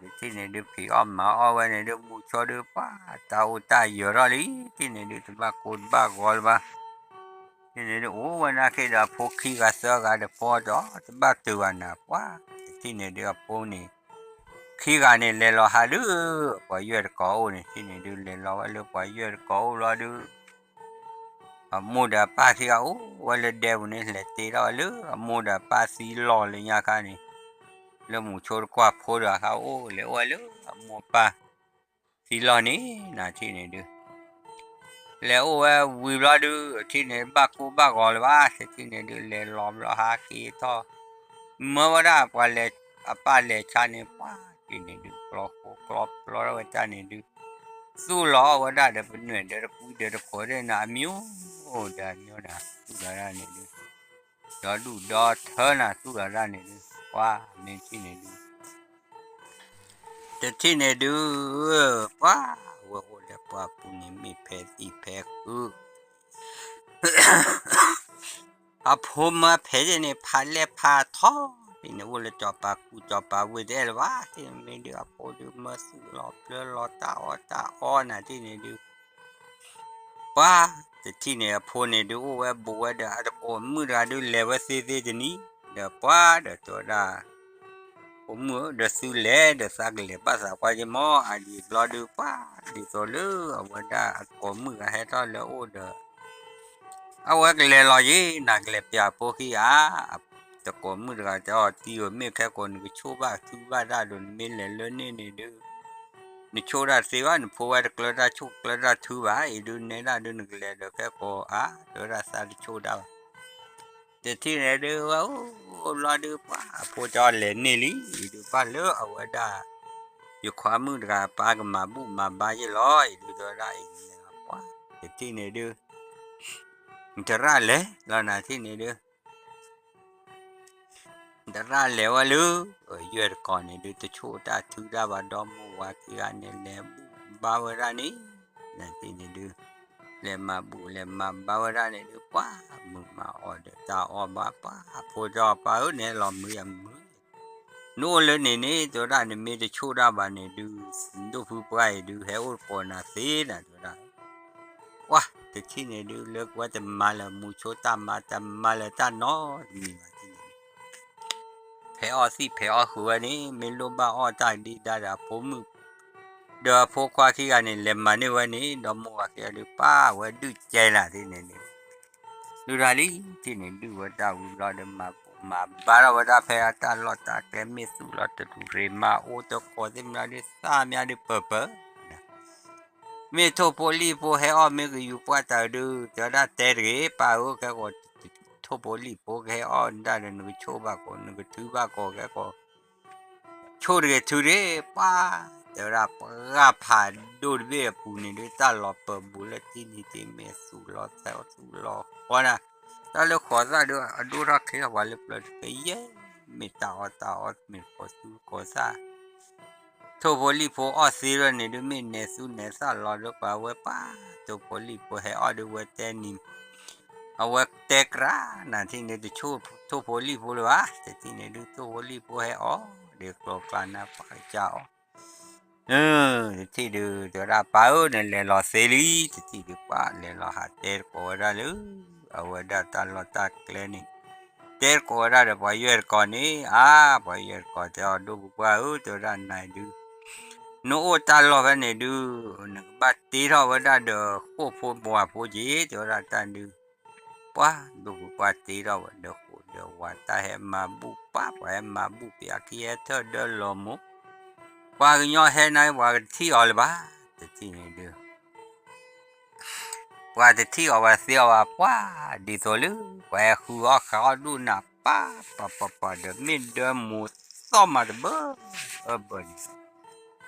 တထံၣ်န့ၣ်ဒုး ဖံးအီၣ်မၤအီၣ်ဝဲန့ၣ်ဒုး မုၢ်ဆိဒုး ပှၤတၢ်အိၣ်တၢ်ယၢၤထီၣ်လံ တထံၣ်န့ၣ်ဒုး တဘၣ်ကိၢ်တဘၣ်ဂီၤလၢၤဘၣ် တထံၣ်န့ၣ်ဒုး အိၣ်ဝဲနာ်က့ဒီး အဖိခံဂၤသၢဂၤဒီး ဖီဒီး တဘၣ်တုၤဘၣ်နၤ ပှၤ တထံၣ်န့ၣ်ဒုး အဖိန့ၣ် ခံဂၤန့ၣ် လဲၤလီၤဟးဒုး ပှၤယွဲၢ်တကိးအိၣ်န့ၣ် တထံၣ်န့ၣ်ဒုး လဲၤလီၤဝဲလၢပှၤယွဲၢ်တကိးအိၣ်လီၤဒုး အမိၢ်ဒီးအပၢ်ခံဂၤအိၣ်ဝဲလၢဒဲပူၤန့ၣ် လဲၤတ့ထီၣ်ဝဲလၢအမိၢ်ဒီးအပၢ်သံလီၤလၢညါခါန့ၣ်, လၢမူဆိတကွၢ်ဖိဒီးအခါအိၣ် လဲၤအိၣ်ဝဲလၢအမိၢ်အပၢ်သံလီၤန့ၣ် နၤထံၣ်န့ၣ်ဒုး လဲၤအိၣ်ဝဲဝံၤဘျီဒုး ထံၣ်န့ၣ်ဘၣ်ကိၢ်ဘၣ်ဂီၤလၢၤဘၣ် တထံၣ်န့ၣ်ဒုး လဲၤလီၤဘျီဟးက့ၤထီၣ် မၢဝဲဒၣ်ပှၤလဲၤ အပၢ်လဲၤဆါန့ၣ် ပှၤထံၣ်န့ၣ်ဒုး ကျီဃိကျီပျီထီၣ်ဝဲတၢ်န့ၣ်ဒုး သူၣ်လီၤအီၣ်ဝဲဒၣ်ဒီးပနွဲၣ်ဒီးတပှံဒီးတခိးဒီးနၤ အမျိုးဒီးအမျိုးနၤ သူၣ်လီၤဒၣ်န့ၣ်ဒုး ဒီဒူၣ်ဒီထၢနၤ သူၣ်လီၤဒၣ်န့ၣ်ဒုး ပှၤမ့ၢ်ထံၣ်န့ၣ်ဒုး တထံၣ်န့ၣ်ဒုး ပှၤဝဲအိၣ်ဒီးပှၤပူၤန့ၣ် မ့ၢ်ဖဲသံၣ်ဖဲဃု အဖိမါဖဲန့ၣ် ဖးလဲၢ်ဖးထီ ဒ်န့ၣ် အိၣ်လၢစီၤပၤကူစီၤပၤဝ့ၢ်တအဲၣ်လၢၤဘၣ် ထံၣ်န့ၣ်မ့ၢ်ဒုး အဖိဒုးမၢသူၣ်လီၤပျၢၤလီၤတၢ်အီၣ်တၢ်အီနၤ ထံၣ်န့ၣ်ဒုး ပှၤတထံၣ်န့ၣ် အဖိန့ၣ်ဒုး အိၣ်ဝဲဘူးဝဲဒီး အတကိးမုၣ်တဂၤဒုး လဲၤဝဲသ့သ့တနံၤ ဒီးပှၤဒီးတဲဝဲဒၣ် ကိးမုၣ်ဧၢ ဒီးသုလဲၤဒီးသးကလဲၤဘၣ်သးကွၢ်က့မီၢ် အဒံးဘျီဒုး ပှၤဒ်သိးလၢအဝဲဒၣ်အတကိးမုၣ်ဂၤဟဲထီၣ်လၢအအိၣ်ဒီး အဝဲကလဲၤလီၤယ့ၣ် နၤကလဲၤပျးဖိခံဂၤ တကိးမုၣ်တဂၤတဲအီၤ တံၤဧၢ မ့ၢ်ခဲကိးနကဆိၣ်ဘၣ်ထုဘၣ်တၢ်ဒီး နမ့ၢ်လဲၤလၢန့ၣ်န့ၣ်ဒုး နဆိၣ်တၢ်တသ့ဘၣ် နဖိဝဲတကျၢတၢ်ဆိၣ်ကျၢတၢ်ထုဘၣ် အံၤဒုးနဲဒၣ်ဒုး နကလဲၤဒီးခဲကိးအါ တဲဝဲဒၣ်သးတဆိၣ်တၢ်ဘၣ် တထံၣ်န့ၣ်ဒုး ဝဲအိၣ်ဘျီဒုး ပှၤအဖိတဲအီၤလဲၤန့ၢ်လံ အံၤဒုး ပှၤလၢအဝဲဒၣ် ယခွါမုၣ်တဂၤပၢ်ကမၤဘူၣ်မၤဘါယ့ၣ်လီၤ အံၤဒုး တဲဝဲဒၣ်အံၤ ပှၤတထံၣ်န့ၣ်ဒုး နတရၣ်လဲၤလီၤနၤထံၣ်န့ၣ်ဒုး နတရၣ်လဲၤဝဲလၢ ယွဲၢ်တကိးန့ၣ်ဒုး တဆိၣ်တၢ်ထုတၢ်ဘၣ် ဒီမိၢ်ဝၤခံဂၤန့ၣ် လဲၤဘူၣ်ဘါဝဲဒၣ်န့ၣ် နၤထံၣ်န့ၣ်ဒုး လဲၤမၤဘူၣ်လဲၤမၤဘါဝဲဒၣ်န့ၣ်ဒုး ပှၤမုာ်မၤအီၣ်ဒီးတၢ်အီၣ်ဘၣ် ပှၤအဖိတဲအီၤ ပၢ်ဧၢ နဟဲလီၤမုာ်ယမုာ် နအိၣ်လၢန့ၣ်န့ၣ် တဲဝဲဒၣ် နမ့ၢ်တဆိၣ်တၢ်ဘၣ်န့ၣ်ဒုး ဒိၣ်ဖုပှၢ်အံၤဒုး ဟဲအိၣ်တကိးနၤသ့နၤ တဲဝဲဒၣ် ပှၤတထံၣ်န့ၣ်ဒုး လၢကဝဲတမၤလၢၤမူဆိတၢ်မၤ တမၤလၢၤတၢ်နီတမံၤဘၣ်န့ၣ် ဖဲအီၣ်သံၣ်ဖဲအီၣ်ဃုာ်ဝဲန့ၣ် မ့ၢ်လိၣ်ဘၣ်အီၣ်တၢ်ဒံးဒါဒီးအဖိမုၣ် ဒီးအဖိခွါခံဂၤန့ၣ် လဲၤမၤန့ၢ်ဝဲန့ၣ် ဒီမိၢ်ဝၤခံဂၤဒုး ပၢ်ဝဲဒုးကဲလၢ်သ့ၣ်န့ၣ်န့ၣ် ဒုးတၢ်လံ ထံၣ်န့ၣ်ဒုးဝဲတၢ်ဝံၤဘျီဒီး မၤဘူၣ်မၤဘါထီၣ်ဝဲဒၣ်ဖဲအတၢ်လီၢ်တၢ်ကျဲ မ့ၢ်သူၣ်လီၤတရူးရ့း မၤအိၣ်တကိးသ့ၣ်မနုၤဒုး သၣ်မနုၤဒုးပၢၢ်ပၢၢ် မ့ၢ်ထိၣ်ဖိလံၣ်ဖိဟဲအီၣ် မ့ၢ်ကယူၤပှၢ်တၢ်ဒုး တဲဝဲဒၣ်တဲတဂ့ၤ ပၢ်ဧၢ ခဲကိး ထိၣ်ဖိလံၣ်ဖိကဟဲအီၣ်ဒၣ်ဒီး နကဆိၣ်ဘၣ်ကိး နကထုဘၣ်ကိး ခဲကိး ဆိၣ်တဂ့ၤထုတဂ့ၤ ပှၤ တဲဝဲဒၣ် ပှၤဂၤဖးဒိၣ်တဘ့ၣ်အပူၤန့ၣ်ဒုး တၢ်လီၤပၢၢ်ဘူးလၢထံနံၤထံမဲာ် သူၣ်လီၤသးသူၣ်လီၤဃီနၤ တၢ်လၢဃိးသၣ်ဒုး အဒိၣ်ထီၣ်ချ့ထီၣ်ပှၤလၢပျၢၤတကယဲၢ် မ့ၢ်တၢ်အီၣ်တၢ်အီ မ့ၢ်ဃိးသူဃိးသၣ် ထိၣ်ဖိလံၣ်ဖိအီၣ်သ့ဒီးန့ၣ်ဒုး မ့ၢ်နဲၤသူနဲၤသၣ်လီၤဒီး ပှၤဝဲပှၤ ထိၣ်ဖိလံၣ်ဖိဟဲအီၣ်ဒုး ဝဲတဲနံၤ အဝဲတဲကြၢးနၤထံၣ်န့ၣ် တဆိၣ်ထိၣ်ဖိလံၣ်ဖိလၢၤဘၣ် တထံၣ်န့ၣ်ဒုး ထိၣ်ဖိလံၣ်ဖိဟဲအီၣ် ဒ်ကျိၤကျါနၤပှၤကစၢ်အီၣ် တထံၣ်ဒုး တဲဝဲဒၣ် ပၢ်ဧၢ နလဲၤလီၤသ့လံ တထံၣ်ဒုး ပှၤလဲၤလီၤဟး တဲတကိးဝဲဒၣ်လၢ အဝဲဒၣ်တၢ်လီၢ်တၢ်ကျဲန့ၣ် တဲတကိးဝဲဒၣ်ဒီးပှၤယွဲၢ်တကိးန့ၣ် အါ ပှၤယွဲၢ်တကိးတဲအီၤ ဒိၣ်ပူၤပှၢ်ဧၢ တဲဝဲဒၣ်နၤဒုး နအိၣ်တၢ်လီၢ်ဖဲန့ၣ်ဒုး နကဘၣ်တ့ထီၣ်ဝဲဒၣ်ဒီးဃိၣ်ဖိဝၤဖိက့ၤ တဲဝဲဒၣ်တၢ်ဒုး ပှၤဒိၣ်ပူၤပှၢ်တ့ထီၣ်ဝဲဒီးဃိၣ်ဒီးဝၤ တၢ်ဟဲမၤဘူၣ်ပၢ် ပှၤဟဲမၤဘူၣ်ပၠးခံဟဲထၢၣ်ဒၢလီၤမိၢ် ပှၤကညီဟဲန့ၣ် ပှၤကထံၣ်အီၤလၢၤဘၣ် တထံၣ်န့ၣ်ဒုး ပှၤတထံၣ်အီၤဘၣ်သ့အီၤဘၣ် ပှၤဒ်သိးလၢ ပှၤဟဲဃုအီၣ်ဃုအီၣ်ဒိၣ်နၤ ပၢ်ပၢ်ပၢ်ပၢ်ဒီး မ့ၢ်ဒၢမိၢ်သီၣ်မးတဘၢ အဘၢန့ၣ်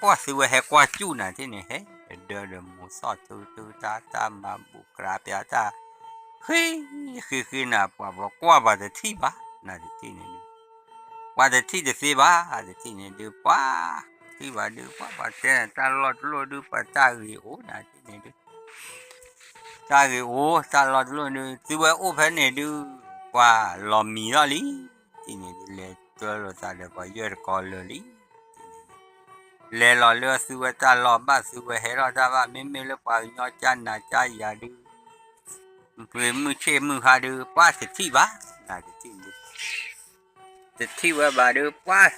ပှၤသုဝဲဟဲကွၢ်စူၣ်နၤထံၣ်န့ၣ် ဟဲဒၢဒီးမိၢ်သီၣ်ထုထုတၢ် တၢ်မၤဘူၣ်ကြးပၠးတၢ် ဃံဃံဃံနၤ ပှၤပှၤကွၢ်ပှၤတထံၣ်ဘၣ် နၤတထံၣ်န့ၣ်ဒုး ပှၤတထံၣ်တသ့ဘၣ် တထံၣ်န့ၣ်ဒုး ပှၤထံၣ်ဘၣ်ဒုး ပှၤပှၤတဲနၤ တၢ်လီၢ်တလီၢ်ဒုး ပှၤတၢ်ဂ့ၤအိၣ်နၤထံၣ်န့ၣ်ဒုး တၢ်ဂ့ၤအိၣ် တၢ်လီၢ်တလီၢ်ဒုး သုဝဲအိၣ်ဖဲန့ၣ်ဒုး ပှၤလီၤမံၤထီၣ်လံ ထံၣ်န့ၣ်ဒုး လဲၤတၢလိာ်သးဒီးပှၤယွဲၢ်တကိးလၢာ်လံ လဲၤလီၤလၢသုဝဲတၢ်လီၢ်ဘၣ် သုဝဲဟဲထီၣ်တၢ်ဘၣ် မ့မ့ၢ်လၢပှၤကညီကၢ်နၤကၢ်ယၤဒုး မုၢ်မုၢ်ဆ့ၣ်မုၢ်ဟါဒုး ပှၤတထံၣ်ဘၣ် နၤတထံၣ်ဒုး တထံၣ်ဝဲဘၣ်ဒုး ပှၤ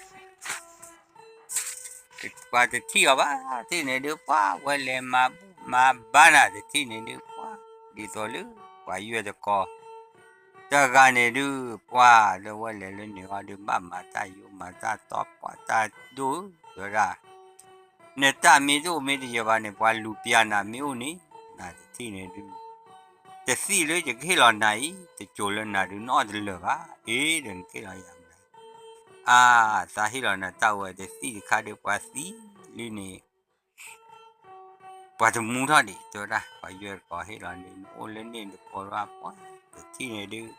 ပှၤတထံၣ်အီၤဘၣ် တထံၣ်န့ၣ်ဒုး ပှၤဝဲလဲၤမၤဘူၣ်မၤဘါနၤ တထံၣ်န့ၣ်ဒုး ပှၤ ဒ်သိးလၢ ပှၤယွဲၢ်တကီၢ် တဂၤန့ၣ်ဒုး ပှၤလၢဝဲလဲၤလၢန့ၣ်အီၤဒုး ဘၣ်မၤတၢ်ယိမၤတၢ်တီပှၤတၢ်ဒိၣ်ဧၢ တဲဝဲဒၣ်, နတၢ်မ့ၢ်တအိၣ်မ့ၢ်တယၢၤဘၣ်န့ၣ် ပှၤလူၤပျၢၤနၤမ့ၢ်အိၣ်န့ၣ် နတထံၣ်န့ၣ်ဒုး တသံၣ်လၢယကဟ့ၣ်လီၤနၤအံၤ တစိၤလၢနၤဒုးနအီၣ်တလၢာ်ဘၣ်, အ့ ဒီးနကဟ့ၣ်လီၤယၤမနုၤ, အါ သးဟ့ၣ်လီၤနၤတၢ်ဝဲတသံၣ်တခါဒီးပှၤသံလံန့ၣ် ပှၤတမူထီၣ်ဒံး တဲဝဲဒၣ်, ပှၤယွဲၢ်တကီၢ်ဟ့ၣ်လီၤန့ၣ် နအိၣ်လၢန့ၣ်တကိးလၢပှၤ တထံၣ်န့ၣ်ဒုး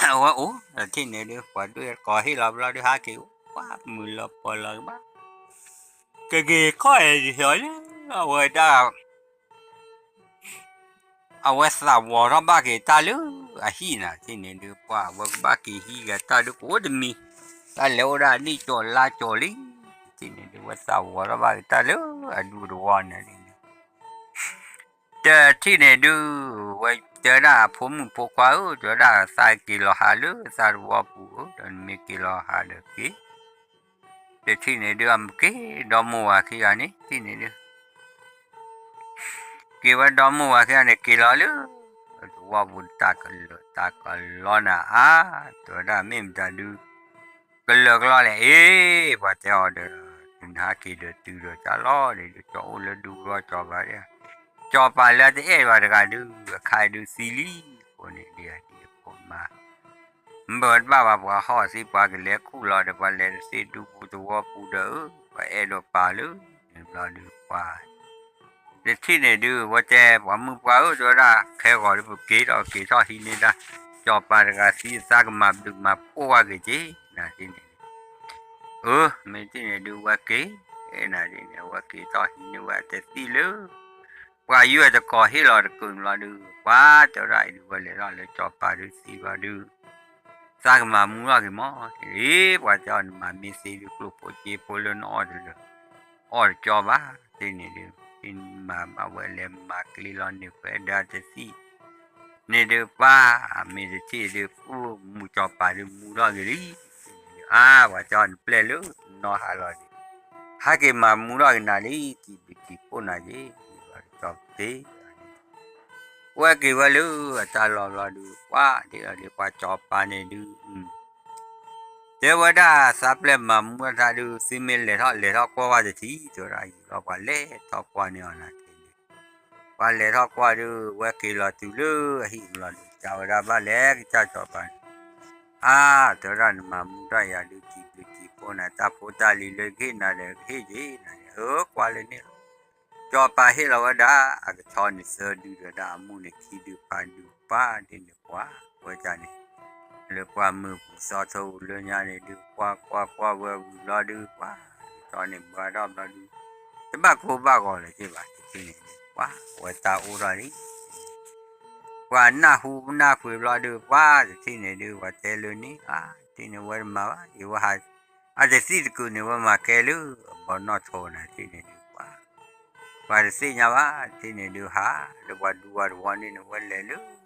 အဝဲအိၣ် တထံၣ်န့ၣ်ဒုး ပှၤဒွဲၣ်တကီၢ်ဟ့ၣ်လီၤဘျီဒုး ဟးက့ၤအိၣ်ပှၤမုာ်လီၤပှီၤလီၤကဘၣ် ကက့ၤခီၣ်အဲၣ်လၢ အဝဲဒၣ် အဝဲသးဝီၤထီၣ်ဘၣ်က့ၤတၢ်လၢအဟံၣ်နၤ တထံၣ်န့ၣ်ဒုး ပှၤအဝဲကဘၣ်က့ၤဟံးဂၤတၢ်ဒုးကအိၣ်တမံၤ, တၢ်လဲၤအိၣ်ဒၣ်နံၣ်ကၠီလါကၠီလံ, တထံၣ်န့ၣ်ဒုး ဝဲသးဝီၤထီၣ်ဘၣ်က့ၤတၢ်လၢအဒူတဝီန့ၣ် တထံၣ်န့ၣ်ဒုး ဝဲတဲဒၣ်အဖိမုၣ်ဖိခွါဧၢ တဲဝဲဒၣ်သးက့ၤလီၤဟးလၢသးတဝီပူၤဧၢ ဒီးနမ့ၢ်က့ၤလီၤဟးဒီးက့ၤ, တထံၣ်န့ၣ်ဒုး အမ့ၢ်က့ၤဒီမိၢ်ဝၤခံဂၤန့ၣ် တထံၣ်န့ၣ်ဒုး က့ၤဝဲဒီမိၢ်ဝၤခံဂၤန့ၣ် က့ၤလီၤလၢ တဝီပူၤတၢ်ကလၢာ်တၢ်ကလီနၤအါ, တဲဝဲဒၣ်မ့ၢ်မတၤဒုး ကလၢာ်ကလီလဲၣ် အ့ ပှၤတဲအီၤဒီး တုၤနဟးက့ၤဒီးတုၤဒီးတၢ်လီၤန့ၣ်ဒုး ကၠီအိၣ်လၢဒူကလီကၠီပၤဒၣ်, ကၠီပၤလၢတအဲၣ်ဘၣ်တဂၤဒုး အခါဒုးသံလံ, အဃိန့ၣ်ဒုး အတံၤအဖိမါ မ့ၢ်တဘၣ်ဘၣ်ပှၤဟီၣ်သံပှၤကလဲၤခူၣ်လီၤဒီး ပှၤလဲၤတသ့ဒူပူၤတဝီပူၤဒီး ပှၤအဲၣ်ဒိးပာ်လၢ န့ၣ်ဘျီဒုးပှၤ တထံၣ်န့ၣ်ဒုး ဝဲတဲပှၤမုၣ်ပှၤဧၢ တဲဝဲဒၣ် ခဲဂီၤဒုး ပက့ၤထီၣ်က့ၤထီၣ်ဟံးန့ၢ်တၢ် ကၠီၤပၤတဂၤသံသးကမၤဘျုးမၤဖှိၣ်ဝဲက့ၤက့ၤ နၤဒ်န့ၣ်, အၢ မ့ၢ်တန့ၣ်ဒုး ဝဲက့ၤ နၤဒ်န့ၣ် ဝဲက့ၤထီၣ်ဟံးန့ၢ်ဝဲတသံၣ်လၢ ပှၤယွဲၢ်တကီၢ်ဟ့ၣ်လီၤတကုးန့ၣ်ဘျီဒုး ပှၤတဲဝဲဒၣ်အံၤဒုး ဝဲလဲၤထီၣ်လၢကၠီၤပၤဒုးသံဘျီဒုး သးကမၤမူထီၣ်က့ၤမး အ့ ပှၤတဲအီၤ နမၤမ့ၢ်သ့ဒုး ကျိၣ်ဖိစ့ဖိလၢနအီၣ်တလၢာ် အီၣ်တကၠီဘၣ် တထံၣ်န့ၣ်ဒုး မၤဘၣ်ဝဲလဲၤမၤကျ့လီၤန့ၣ် ပှၤအဲၣ်ဒၣ်တသံၣ် န့ၣ်ဒုးပှၤ မ့ၢ်တထံၣ်ဒုး ပှၤမူကၠီၤပၤဒုးမူထီၣ်က့ၤလံ, အါ ပှၤတဲအီၤ နပျဲၢ်လၢနနီၢ်ဟးလီၤန့ၣ် ဟဲက့ၤမၤမူထီၣ်က့ၤနၤလံ တံၤဘျုးတံၤဖှိၣ်နၤက့ၤ ကၠီၤပၤသ့ ဝဲက့ၤဝဲလၢအတၢ်လီၢ်ဘျီဒုး ပှၤဒ်လီၤဒုး ပှၤကၠီၤပၤန့ၣ်ဒုး တဲဝဲဒၣ်သးပျဲၢ်မၤမူထီၣ်သးဒုး သုမ့ၢ်လဲၤထီၣ်လဲၤထီၣ်ကွၢ်ဘၣ်တထံၣ် တဲဝဲဒၣ်အံၤလီၤ ပှၤလဲၤထီၣ်ကွၢ်န့ၢ်အီၤနၤန့ၣ် ပှၤလဲၤထီၣ်ကွၢ်ဒုး ဝဲက့ၤလီၤတုၤလၢအဟံၣ်ဘျီဒုး တဲဝဲဒၣ်ဘၣ်လဲၤကစၢ်ကၠီၤပၤန့ၣ် အါ တဲဝဲဒၣ်နမၤမူထီၣ်ယၤဒုး တံၤဘျုးတံၤဖှိၣ်နၤ တၢ်ဖိတၢ်လံၤလၢကဟ့ၣ်နၤဒီးကဟ့ၣ်က့ၤနၤန့ၣ် အၢ ကွၢ်လၢန့ၣ်လီၤ ကၠီၤပၤဟ့ၣ်လီၤဝဲဒၣ် အကဆီန့ၣ်သၢဒုဒီးဒၣ်အမူန့ၣ်ခံဒုဖးဒု ပှၤဒ်န့ၣ်ပှၤ ဝဲဒၣ်န့ၣ် လၢပှၢ်မုၢ်ပူၤသီထိပူၤလၢညါန့ၣ်ဒုး ကွၢ်ကွၢ်ကွၢ်ဝဲဝံၤဘျီဒုး ပှၤ ကဆီန့ၣ်ဘှါထီၣ်ဘျီဒုး တဘၣ်ကိၢ်ဘၣ်ဂီၤလၢၤက့ၤဘၣ် တထံၣ်န့ၣ်ဒုး ပှၤ ဝဲတၢ်အိၣ်ထီၣ်လံ ပှၤနၢ်ဟူနၢ်ဖှံးဘျီဒုး ပှၤ တထံၣ်န့ၣ်ဒုး ပှၤတဲလၢန့ၣ် အါ တထံၣ်န့ၣ်ဝဲတမၤဘၣ် ယဝဲဟး အတသံၣ်တကုးန့ၣ် ဝဲမၤကဲလၢအဘီနီၣ်ထိးနၤ တထံၣ်န့ၣ်ဒုး ပှၤ ပှၤတသ့ၣ်ညါဘၣ် တထံၣ်န့ၣ်ဒုး ဟးလၢပှၤဒူပှၤတဝီန့ၣ်န့ၣ် ဝဲလဲၤလၢ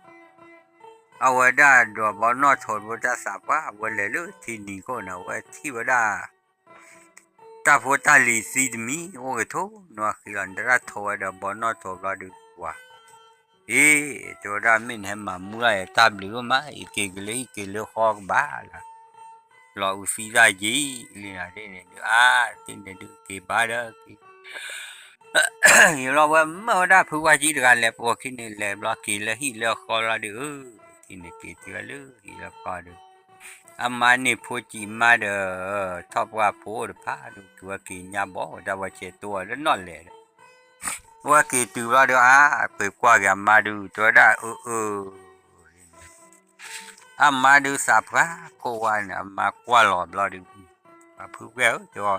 အဝဲဒၣ်ဒီးဘီနီၣ်ထိးတဘိတၢ်သးပှၢ် အဝဲလဲၤလၢထံနံၤခိၣ်န့ၣ် အဝဲထံၣ်ဝဲဒၣ် တၢ်ဖိတၢ်လံၤသံတမံၤ အိၣ်က့ၤထိၣ်နီၢ်ဃံလီၤ နတၢ်ထိးဝဲဒီးဘီနီၣ်ထိးဘျီဒုး ပှၤ အ့ တဲဝဲဒၣ်မ့ၢ်နဟဲမၤမူဒၣ်ယတၢ်ဘျုးဒိၣ်မး ယက့ၤကလၢဟံၣ်က့ၤလၢဃီကဘၣ်လၢ လီၤအုးသံတၢ်ယံာ်လံနၤ တထံၣ်န့ၣ်ဒုး အါ တထံၣ်န့ၣ်ဒုး က့ၤဘၣ်ဒီးက့ၤ ယလီၤဝဲမၢဝဲဒၣ်ဖုဝါကံတဂၤလဲၤပိာ်ခံန့ၣ် လဲၤဘျီက့ၤလၢဟံၣ်လၢဃီလီၤဒုး အၢ တထံၣ်န့ၣ်က့ၤတုၤဝဲလၢဟံၣ်လၢဃီဒုး အမါန့ၢ်ဖိစံးမါဒီး ထီၣ်ပှၢ်ဖိတဖၣ်ဒုး က့ၤဝဲက့ၤညါဘီဝဲဒၣ်ဝဲဆဲးတိဝဲလၢနီၢ်လဲၣ်ဒီး ဝဲက့ၤတုၤဘျီဒုး အါ ပှ့ၤကွၢ်က့ၤအမါဒုး တဲဝဲဒၣ်အၢအၢ အမါဒုးသးပှၢ်ခိၣ်ဝါန့ၣ် အမါကွၢ်လီၤဘျီဒုး ပှၤဖုပှဲၢ်ဧၢ တဲဝဲ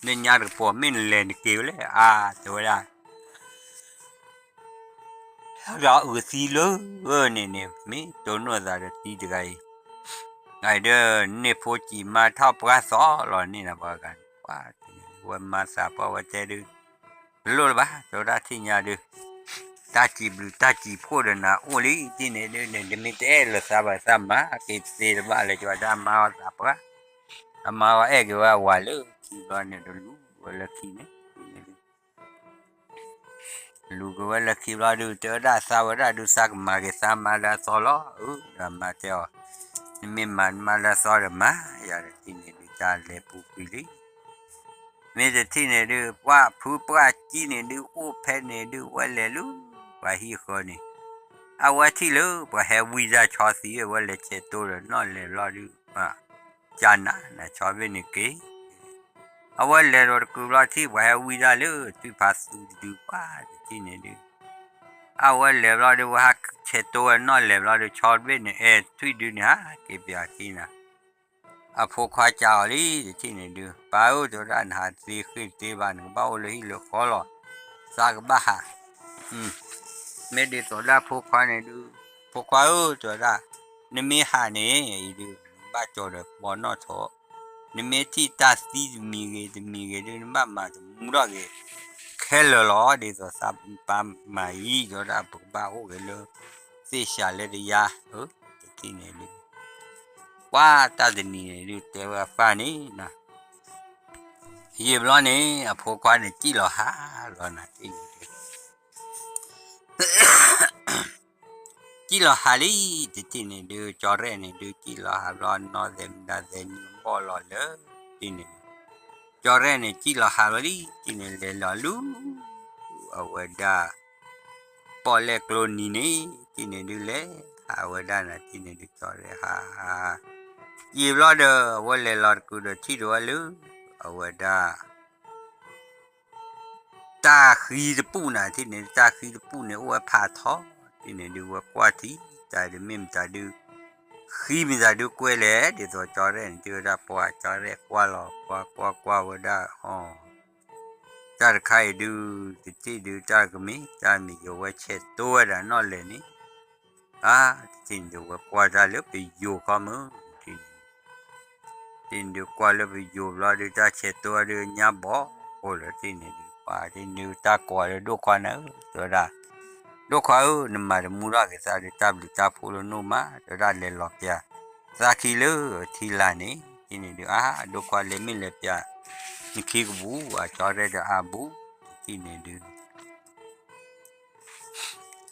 နညါတကပီၤ မ့ၢ်နလဲၤနက့ၤဝဲလဲၣ် အါ တဲဝဲဒၣ် ဒီးအုးသံလၢန့ၣ်န့ၣ် မ့ၢ်တိၢ်နီၣ်သးဒီးသံတဂၤအံၤ ဒီးန့ၢ်ဖိစံးမါထီၣ်ပှၢ်သီလီၤန့ၣ်ဒီး ပှၤဂၤန့ၣ် ပှၤ ဝဲမါသးပှၢ်ဝဲတဲဒုး တလိၣ်လၢၤဘၣ် တဲဝဲဒၣ်ထံၣ်ညါဒုး တၢ်စံးဘျုးတၢ်စံးဖှိၣ်ဒီးနၤအိၣ်လံ တထံၣ်န့ၣ်ဒုး နမ့ၢ်တအဲၣ်လၢၤသးဘၣ်သးမၤ က့ၤတသ့တဘၣ်လၢၤ တဲဝဲဒၣ်အမါအီၤသးပှၢ် အမါအီၤအဲၣ်က့ၤဝဲအဝၤလၢခံဘျီန့ၣ် တလူၤဝဲလၢခံန့ၣ် တထံၣ်န့ၣ်ဒုး လူၤက့ၤဝဲလၢခံဘျီဒုး တဲဝဲဒၣ်သးဝဲဒၣ်ဒုး သးကမၤက့ၤသးမါလၢအသီလီၤ. အၢ ဒီးမါတဲအီၤ, နမ့ၢ်မၤနမါလၢအသီဒီးမၤ, ယၤဒီးတထံၣ်န့ၣ်ဒုး တၢ်လဲၤပူၤကွံာ်လံ. မ့ၢ်တထံၣ်န့ၣ်ဒုး ပှၢ်ဖုပှၢ်ကံန့ၣ်ဒုး အိၣ်ဖဲန့ၣ်ဒုး ဝဲလဲၤလၢပှၤဟံၣ်ဃၢၤန့ၣ်, အဝဲထံၣ်လၢ ပှၤဟဲဝံတၢ်ဆီသံ ဝဲလဲၤဆဲးတိဒီးနီၣ်လဲၤဘျီဒုး ကနၤ နဆီဘ့ၣ်န့ၣ်က့ၤ အဝဲလဲၤဒီးတကုာ်ဘျီထံၣ် ပှၤဟဲဝံတၢ်လၢ ထွံၣ်ဖးသူတဒု ပှၢ်တထံၣ်န့ၣ်ဒုး အဝဲလဲၤဘျီဒုး ဝဲဟးဆဲးတိဝဲနီၣ်လဲၤဘျီဒုး ဆီတဘ့ၣ်န့ၣ် အဲ ထွံၣ်ဒုန့ၣ် ဟးက့ၤပၠးခံနၤ, အဖိခွါကးအီၤလံ တထံၣ်န့ၣ်ဒုး ပၢ်ဧၢ တဲဝဲဒၣ် နဟးတသ့ဃ့ၢ်တသ့ဘၣ် နကဘၣ်အိၣ်လၢဟံၣ်လၢဃီလီၤ, သးကဘၣ်ဟး မ့ၢ်ဒ်သိးဒၣ်ဖိခွါန့ၣ်ဒုး, ဖိခွါဧၢ တဲဝဲဒၣ်, နမ့ၢ်ဟးန့ၣ် အံၤဒုး နကဘၣ်ကၠီၤဒီးပီနီၣ်ထိး, နမ့ၢ်ထံၣ်တၢ်သံတမံၤဂ့ၤတမံၤဂ့ၤဒုး နဘၣ်မၤတမူထီၣ်က့ၤ ခဲလၢာ်လီၤ. ဒ်သိးသးပၢ်မၤအံၤ တဲဝဲဒၣ် ပကဘၣ်အိၣ်က့ၤလၢ သ့ၣ်စးလၢတယါ, အၢ တထံၣ်န့ၣ်ဒုး ပှၢ်တၢ်တနံၤန့ၣ်ဒုး တဲဝဲအပၢ်န့ၣ် ယံာ်ဘျီန့ၣ် အဖိခွါန့ၣ် စံၣ်လီၤဟးလီၤနၤတထံၣ်န့ၣ်ဒုး စံၣ်လီၤဟးလံ တထံၣ်န့ၣ်ဒုး ကၠီရဲၣ်န့ၣ်ဒုး စံၣ်လီၤဟးဘျီ နီၢ်သဲးမတၤသဲးနုာ်ဘီၣ်လီၤလၢ တထံၣ်န့ၣ်ဒုး ကၠီရဲၣ်န့ၣ် စံၣ်လီၤဟးလီၤလံ တထံၣ်န့ၣ် လဲၤလီၤလူၤ အဝဲဒၣ် ပီၣ်လဲၣ်ကျိနံၤန့ၣ် တထံၣ်န့ၣ်ဒုး လဲၤဟးဝဲဒၣ်နၤ တထံၣ်န့ၣ်ဒုး ကၠီရဲၣ်ဟး ယံာ်ဘျီဒီး အဝဲလဲၤလီၤတကုာ်ဒီး ထံၣ်ဒိးဝဲလၢ အဝဲဒၣ် တၢ်ဃံတပူၣ်နၤ တထံၣ်န့ၣ်ဒုး တၢ်ဃံတပူၣ်န့ၣ် အိၣ်ဝဲဖးထီ တထံၣ်န့ၣ်ဒုး ဝဲကွၢ်ထံ တၢ်ဒုးမ့ၢ်မတၤဒုး ဃံမတၤဒုးကွဲလဲၣ် ဒ်သိးကၠီရဲၣ်န့ၣ် တဲဝဲဒၣ်ပှၢ် ကၠီရဲၣ်ကွၢ်လီၤ ကွၢ်ကွၢ်ကွၢ်ဝဲဒၣ် အီ တၢ်တခါအံၤဒုး တထံၣ်ဒုး တၢ်ကမ့ၢ် တၢ်မ့ၢ်ယိၤဝဲဆဲးတိဝဲဒၣ်နီၣ်လဲၣ်န့ၣ် အါ တထံၣ်န့ၣ်ဒုး ဝဲကွၢ်တၢ်လၢပယိၤခီမုၢ် တထံၣ်န့ၣ် တထံၣ်န့ၣ်ဒုးကွၢ်လၢပယိၤဘျီဒုး တၢ်ဆဲးတိဝဲဒုး ညါဘီၣ်အိၣ်လၢ တထံၣ်န့ၣ်ဒုး ပှၢ် တထံၣ်န့ၣ်ဒုး တၢ်ကိးလၢဒိၣ်ခွါနၤဧၢ တဲဝဲဒၣ် ဒိၣ်ခွါဧၢ နမၤတမူထီၣ်က့ၤသးဒီး တၢ်ဘျုးတၢ်ဖှိၣ်လၢနအိၣ်မး တဲဝဲဒၣ် လဲၤလီၤပၠးသးခံလၢထံလာ်န့ၣ် တထံၣ်န့ၣ်ဒုး အါ ဒိၣ်ခွါလဲၤမ့ၢ်လဲၤပၠး နခံကပူၤ အကၠီရဲၣ်ဒီးအါဘူး တထံၣ်န့ၣ်ဒုး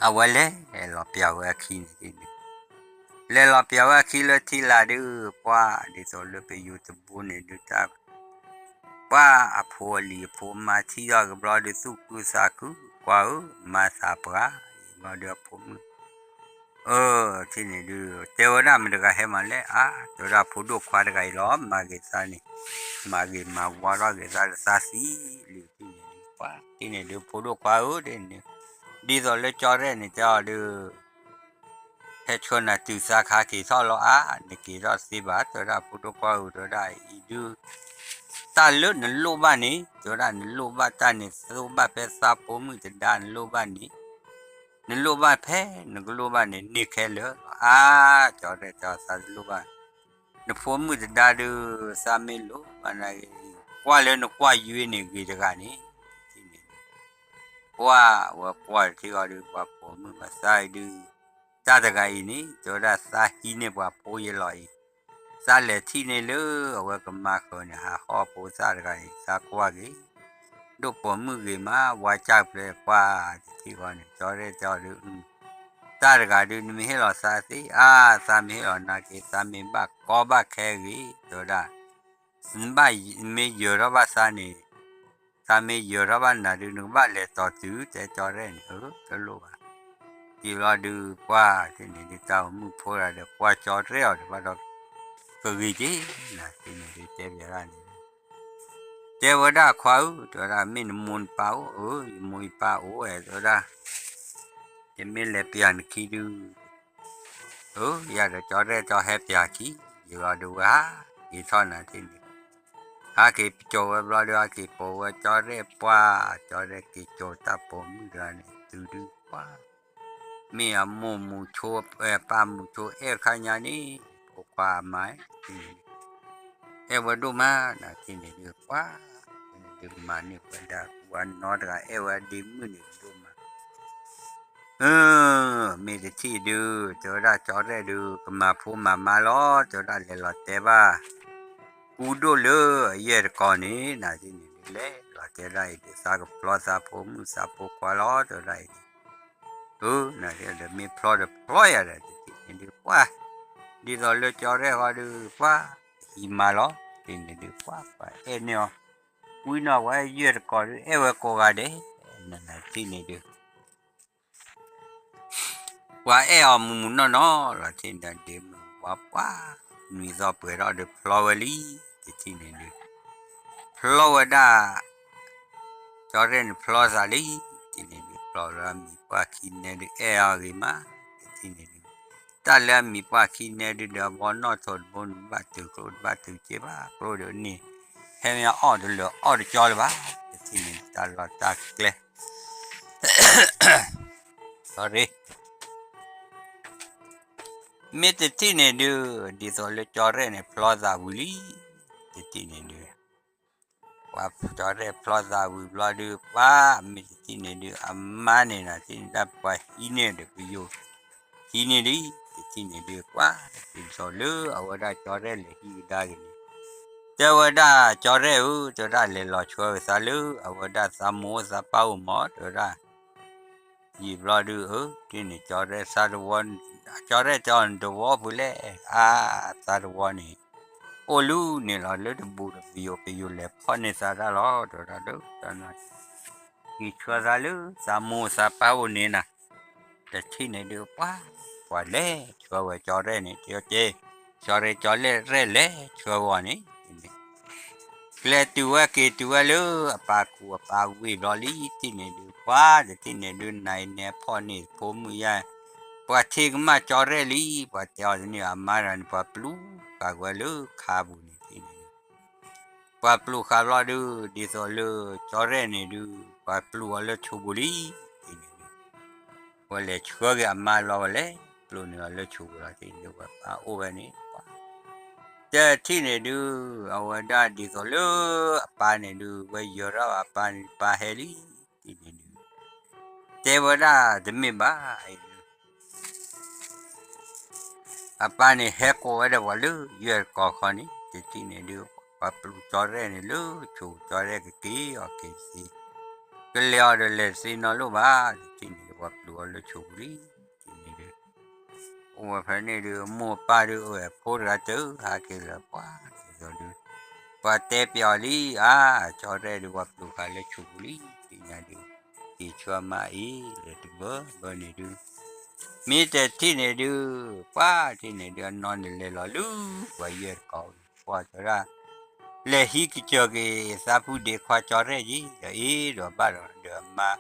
အဝဲလဲၤလီၤပၠးဝဲအခံန့ၣ်ဒုး လဲၤလီၤပၠးဝဲအခံလၢထံလာ်ဒုး ပှၢ် ဒ်သိးလၢပယိၤတဘိန့ၣ်ဒုး တၢ် ပှၢ်အဖိအလံၤအဖိမါထံၣ်ထီၣ်ကဘျီဒုး သူၣ်ခုသးခု ကွၢ်ဧၢ မါသးပှၢ် ဘျီဒုးအဖိမုၣ် အၢ တထံၣ်န့ၣ်ဒုး တဲဝဲဒၣ်မတၤတဂၤဟဲမၤလဲၣ် အါ တဲဝဲဒၣ်ဖိဒိၣ်ခွါတဂၤအံၤလီၤ မၤက့ၤသးန့ၣ် မၤဂ့ၤမၤဝါထီၣ်က့ၤသးဒီးသးသံလံ တထံၣ်န့ၣ်ဒုး ပှၢ် တထံၣ်န့ၣ်ဒုး ဖိဒိၣ်ခွါဧၢ တထံၣ်န့ၣ်ဒုး ဒ်သိးလၢကၠီရဲၣ်န့ၣ်တဲအီၤဒုး ဟဲဆှၢနၤတုၤသးခါက့ၤထီၣ်လီၤအါ နက့ၤထီၣ်တသ့ဘၣ် တဲဝဲဒၣ်ဖိဒိၣ်ခွါဧၢ တဲဝဲဒၣ်အံၤဒုး တၢ်လၢနလိၣ်ဘၣ်န့ၣ် တဲဝဲဒၣ်နလိၣ်ဘၣ်တၢ်န့ၣ် သိၣ်ဘၣ်ဖဲသးဖိမုၣ်တဒါ နလိၣ်ဘၣ်န့ၣ် နလိၣ်ဘၣ်ဖဲနကလိၣ်ဘၣ်န့ၣ် န့ၢ်ခဲလၢာ်လီၤ အါ ကၠီရဲၣ်တဲအီၤသးတလိၣ်ဘၣ် နဖိမုၣ်တဒါဒုး သးမ့ၢ်လိၣ်ဘၣ်နၤဂ့ၤ ကွၢ်လၢနကွၢ်ယွ့န့ၣ်ဂ့ၤတဂၤန့ၣ် တထံၣ်န့ၣ်ဒုး ပှၢ်ဝဲကွၢ်တထံၣ်ဃီဒုး ပှၤပိာ်မုၣ်ဘၣ်သးအံၤဒုး တၢ်တဂၤအံၤန့ၣ် တဲဝဲဒၣ်သးဟံးန့ၢ်ပှၤဖိယဲလီၤအံၤ သးလဲၤထံၣ်န့ၢ်လၢအဝဲကမၤဃၢၤန့ၣ် ဟးဟီၣ်ဖိသၣ်တဂၤအံၤ သးကွၢ်ဂ့ၤ ဒိၣ်ပိာ်မုၣ်ဂ့ၤမး ဝါကၢ်ပျဲပှၢ်တထံၣ်ဃီန့ၣ် ကၠီရဲၣ်တဲအီၤဒုး တၢ်တဂၤဒုး နမ့ၢ်ဟ့ၣ်လီၤသးသ့ အါ သးမ့ၢ်ဟ့ၣ်လီၤနၤက့ၤ သးမ့ၢ်ဘၣ်ကီဘၣ်ခဲဂ့ၤ တဲဝဲဒၣ် နဘၣ်မ့ၢ်ယၢၤထီၣ်ဘၣ်သးန့ၣ် သးမ့ၢ်ယၢၤထီၣ်ဘၣ်နၤဒုး နကဘၣ်လဲၤတီၤတုၤ တဲကၠီရဲၣ်န့ၣ် အၢ တလိၣ်ဘၣ် ယံာ်ဘျီဒုး ပှၢ်တထံၣ်န့ၣ်ဒုး တၢ်အိၣ်မုာ်ဖိတဂၤဒီး ကွၢ်ကၠီရဲၣ်အီၤဒီး ဘၣ်ဒီး ကဂ့ၤက့ၤ နၤတထံၣ်န့ၣ်ဒုး တဲပျးဒၣ်န့ၣ် တဲဝဲဒၣ်ခွါဧၢ တဲဝဲဒၣ် မ့ၢ်နမိၢ်နပၢ်အိၣ် အၢ ယမိၢ်ယပၢ်အိၣ်ဝဲ တဲဝဲဒၣ် ယမ့ၢ်လဲၤပျးနခံဒုး အၢ ယၤဒီးကၠီရဲၣ်ကၠီဟဲပျးခံ ယံာ်ဘျီဒုးဝဲဟးက့ၤထီၣ်နၤတထံၣ်န့ၣ် ဟးက့ၤကၠိၤဝဲဘျီဒုး ဟးက့ၤပိာ်ဝဲကၠီရဲၣ်ပှၢ် ကၠီရဲၣ်က့ၤကၠိၤတၢ်ပိာ်မုၣ်တဂၤန့ၣ် တုၤဒုးပှၢ် မ့ၢ်အမိၢ်မူဆိ ပၢ်မူဆိအဲၣ်တခါညါန့ၣ် ဖိခွါအမါ အဲၣ်ဝဲဒိၣ်မးနၤတထံၣ်န့ၣ်ဒုး ပှၢ် ဒုးမၤန့ၢ်ဝဲဒၣ် ဝၤနီတဂၤအဲၣ်ဝဲဒ့မုၣ်န့ၣ်ဒိၣ်မး မ့ၢ်တထံၣ်ဒုး တဲဝဲဒၣ်ကၠီရဲၣ်ဒုး ကမၤဖိမၤမါလီၤ တဲဝဲဒၣ်လဲၤလီၤတဲဘၣ် ကူဒိၣ်လၢအယဲၢ်တကီၢ်န့ၣ် နၤတထံၣ်န့ၣ်ဒုး မ့ၢ်ဖျီသးဝံၤလဲၣ် လီၤတဲဒၣ်အံၤဒီး သးကဖျီသးဖိမုၣ်သးဖိခွါလီၤ တဲဝဲဒၣ်အံၤန့ၣ်, အၢ နဒီးမ့ၢ်ဖျီဒီးဖျီယၤဒီး တထံၣ်န့ၣ်ဒုး ပှၤ ဒ်သိးလၢကၠီရဲၣ်ဃီဒုး ပှၤ ဟံးမါလီၤ တထံၣ်န့ၣ်ဒုး ပှၤ ပှၤအဲၣ်န့ၢ်အီၤ ဝံနီၢ်ပှၤယဲၢ်တကိးဒုး အဲၣ်ဝဲကိးဂၤဒဲး နတထံၣ်န့ၣ်ဒုး ပှၤအဲၣ်အီၤမုၢ်မုၢ်နီၢ်နီၢ်လီၤ တထံၣ်န့ၣ်ဒုး ပှၤပှၤ နွံသီပှဲၤထီၣ်ဒီးဖျီဝဲလံ တထံၣ်န့ၣ်ဒုး ဖျီဝဲဒၣ် ကၠီရဲၣ်န့ၣ်ဖျီသးလံ တထံၣ်န့ၣ်ဒုး ဖျီလၢအမံၤပှၢ်ခံနဲဒုး အဲၣ်အီၤဂ့ၤမး တထံၣ်န့ၣ်ဒုး တၢ်လၢအမံၤပှၢ်ခံနဲဒုး ဒီးအဘီနီၢ်ထိးတဘိန့ၣ် ဘၣ်တုၤကျိတဘၣ်တုၤက့ဘၣ် ကျိဒီးန့ၣ် ဟဲမ့ၢ်အီၣ်တလၢာ်အီၣ်တကၠီလၢၤဘၣ် တထံၣ်န့ၣ် တၢ်လီၢ်တၢ်ကျဲ sorry မ့ၢ်တထံၣ်န့ၣ်ဒုး ဒ်သိးလၢကၠီရဲၣ်န့ၣ် ဖျီသးဝံၤလံ တထံၣ်န့ၣ်ဒုး ပှၤကၠီရဲၣ်ဖျီသးဝံၤဘျီဒုး ပှၤမ့ၢ်တထံၣ်န့ၣ်ဒုး အမါန့ၣ်နၤ တထံၣ်န့ၣ်ဒၣ်ပှၤဟံးန့ၢ်ဒီးပယိၤ ဟံးန့ၢ်လံ တထံၣ်န့ၣ်ဒုး ပှၤ ဒ်သိးလၢအဝဲဒၣ်ကၠီရဲၣ်လဲၤဟံးကဒါက့ၤန့ၣ် တဲဝဲဒၣ်ကၠီရဲၣ်ဧၢ တဲဝဲဒၣ်လဲၤလီၤဆှၢဝဲသးလၢ အဝဲဒၣ်သးမိၢ်သးပၢ်အိၣ်မး တဲဝဲဒၣ် ယံာ်ဘျီဒုး အၢ တထံၣ်န့ၣ် ကၠီရဲၣ်သးတဝီ ကၠီရဲၣ်တဲအီၤနတဝီပူၤလဲၣ် အါ သးတဝီန့ၣ် အိၣ်လူၤန့ၣ်လီၤ လၢတဘူးဒီးပယိၤ ပယိၤလဲၤဖီၣ်န့ၢ်သးတၢ်လီၤ တဲဝဲဒၣ်လၢ က့ၤဆှၢသးလၢသးမိၢ်သးပၢ်အိၣ်န့ၣ်နၤ တထံၣ်န့ၣ်ဒုး ပှၤ ပှၤလဲၤဆှၢဝဲကၠီရဲၣ်န့ၣ် တဲက့ၤ ကၠီရဲၣ် ကၠီရဲၣ်လဲၤဆှၢဝဲအီၤန့ၣ် လဲၤတုၤဝဲက့ၤတုၤဝဲလၢအပၢ်ခူၣ်အပၢ်ဝ့ၢ်ဘျီလံ တထံၣ်န့ၣ်ဒုး ပှၤ တထံၣ်န့ၣ်ဒုး နၤအံၤနဲဖီၣ်န့ၢ်ဖိမုၣ်ယါ ပှၤထံၣ်ကမၣ်ကၠီရဲၣ်လံ ပှၤတဲအီၤတန့ၢ်အမါတဂၤန့ၣ် ပှၤပျူၤဃာ်ဝဲလၢခါပူၤန့ၣ် တထံၣ်န့ၣ်ဒုး ပှၤပျူၤဃာ်ဘျီဒုး ဒ်သိးလၢကၠီရဲၣ်န့ၣ်ဒုး ပှၤပျူၤအီၤလၢဆိပူၤလံ တထံၣ်န့ၣ်ဒုး ဝဲလဲၤဆှၢက့ၤအမါလီၤဝဲလဲၣ် ပျူၤန့ၢ်အီၤလၢဆိပူၤလီၤ တထံၣ်န့ၣ်ဒုး ဝဲပၢ်အိၣ်ဝဲန့ၣ် တထံၣ်န့ၣ်ဒုး အဝဲဒၣ်ဒ်သိးလၢအပၢ်န့ၣ်ဒုး ဝဲယၢၤထီၣ်အပၢ်န့ၣ် ပၢ်ဟဲလံ တထံၣ်န့ၣ်ဒုး တဲဝဲဒၣ်တမ့ၢ်ဘၣ် အံၤဒုး အပၢ်န့ၣ်ဟဲကိးဝဲဒၣ်ပှၤလၢယဲၢ်တကိးခီန့ၣ် တထံၣ်န့ၣ်ဒုး ပှၤပျူၤကၠီရဲၣ်န့ၣ်လၢဆိကၠီရဲၣ်ကက့ၤအီၤက့ၤတသ့ ကလဲၤအီၤဒီးလဲၤတသ့နီတဘျီဘၣ် တထံၣ်န့ၣ်ဒုး ပှၤပျူၤအီၤလၢဆိပူၤလံ တထံၣ်န့ၣ်ဒုး အိၣ်ဝဲဖဲန့ၣ်ဒုး မိၢ်ပၢ်ဒုးအိၣ်ဝဲဖိတဂၤတဟးက့ၤလၢၤပှၤ ဒ်သိးဒုး ပှၤတဲပျးအီၤလံ အါ ကၠီရဲၣ်ဒုး ပှၤပျူၤဃာ်လၢဆိပူၤလံ သ့ၣ်ညါဒုး က့ၤဆှၢမါအံၤ လဲၤတဘၢဘၢန့ၣ်ဒုး မ့ၢ်တထံၣ်န့ၣ်ဒုး ပှၤထံၣ်န့ၣ်ဒုး အနီၢ်န့ၣ်လဲၤလီၤလၢ ပှၤယဲၢ်တကိး ပှၤတဲဒၣ် လဲၤဟံးကစၢၢ်က့ၤ သးဖုဒ့ခွါကၠီရဲၣ်က့ၤ ဒီးအ့ၣ်ဒီးဘၣ်ဒီး ဒီးအမါ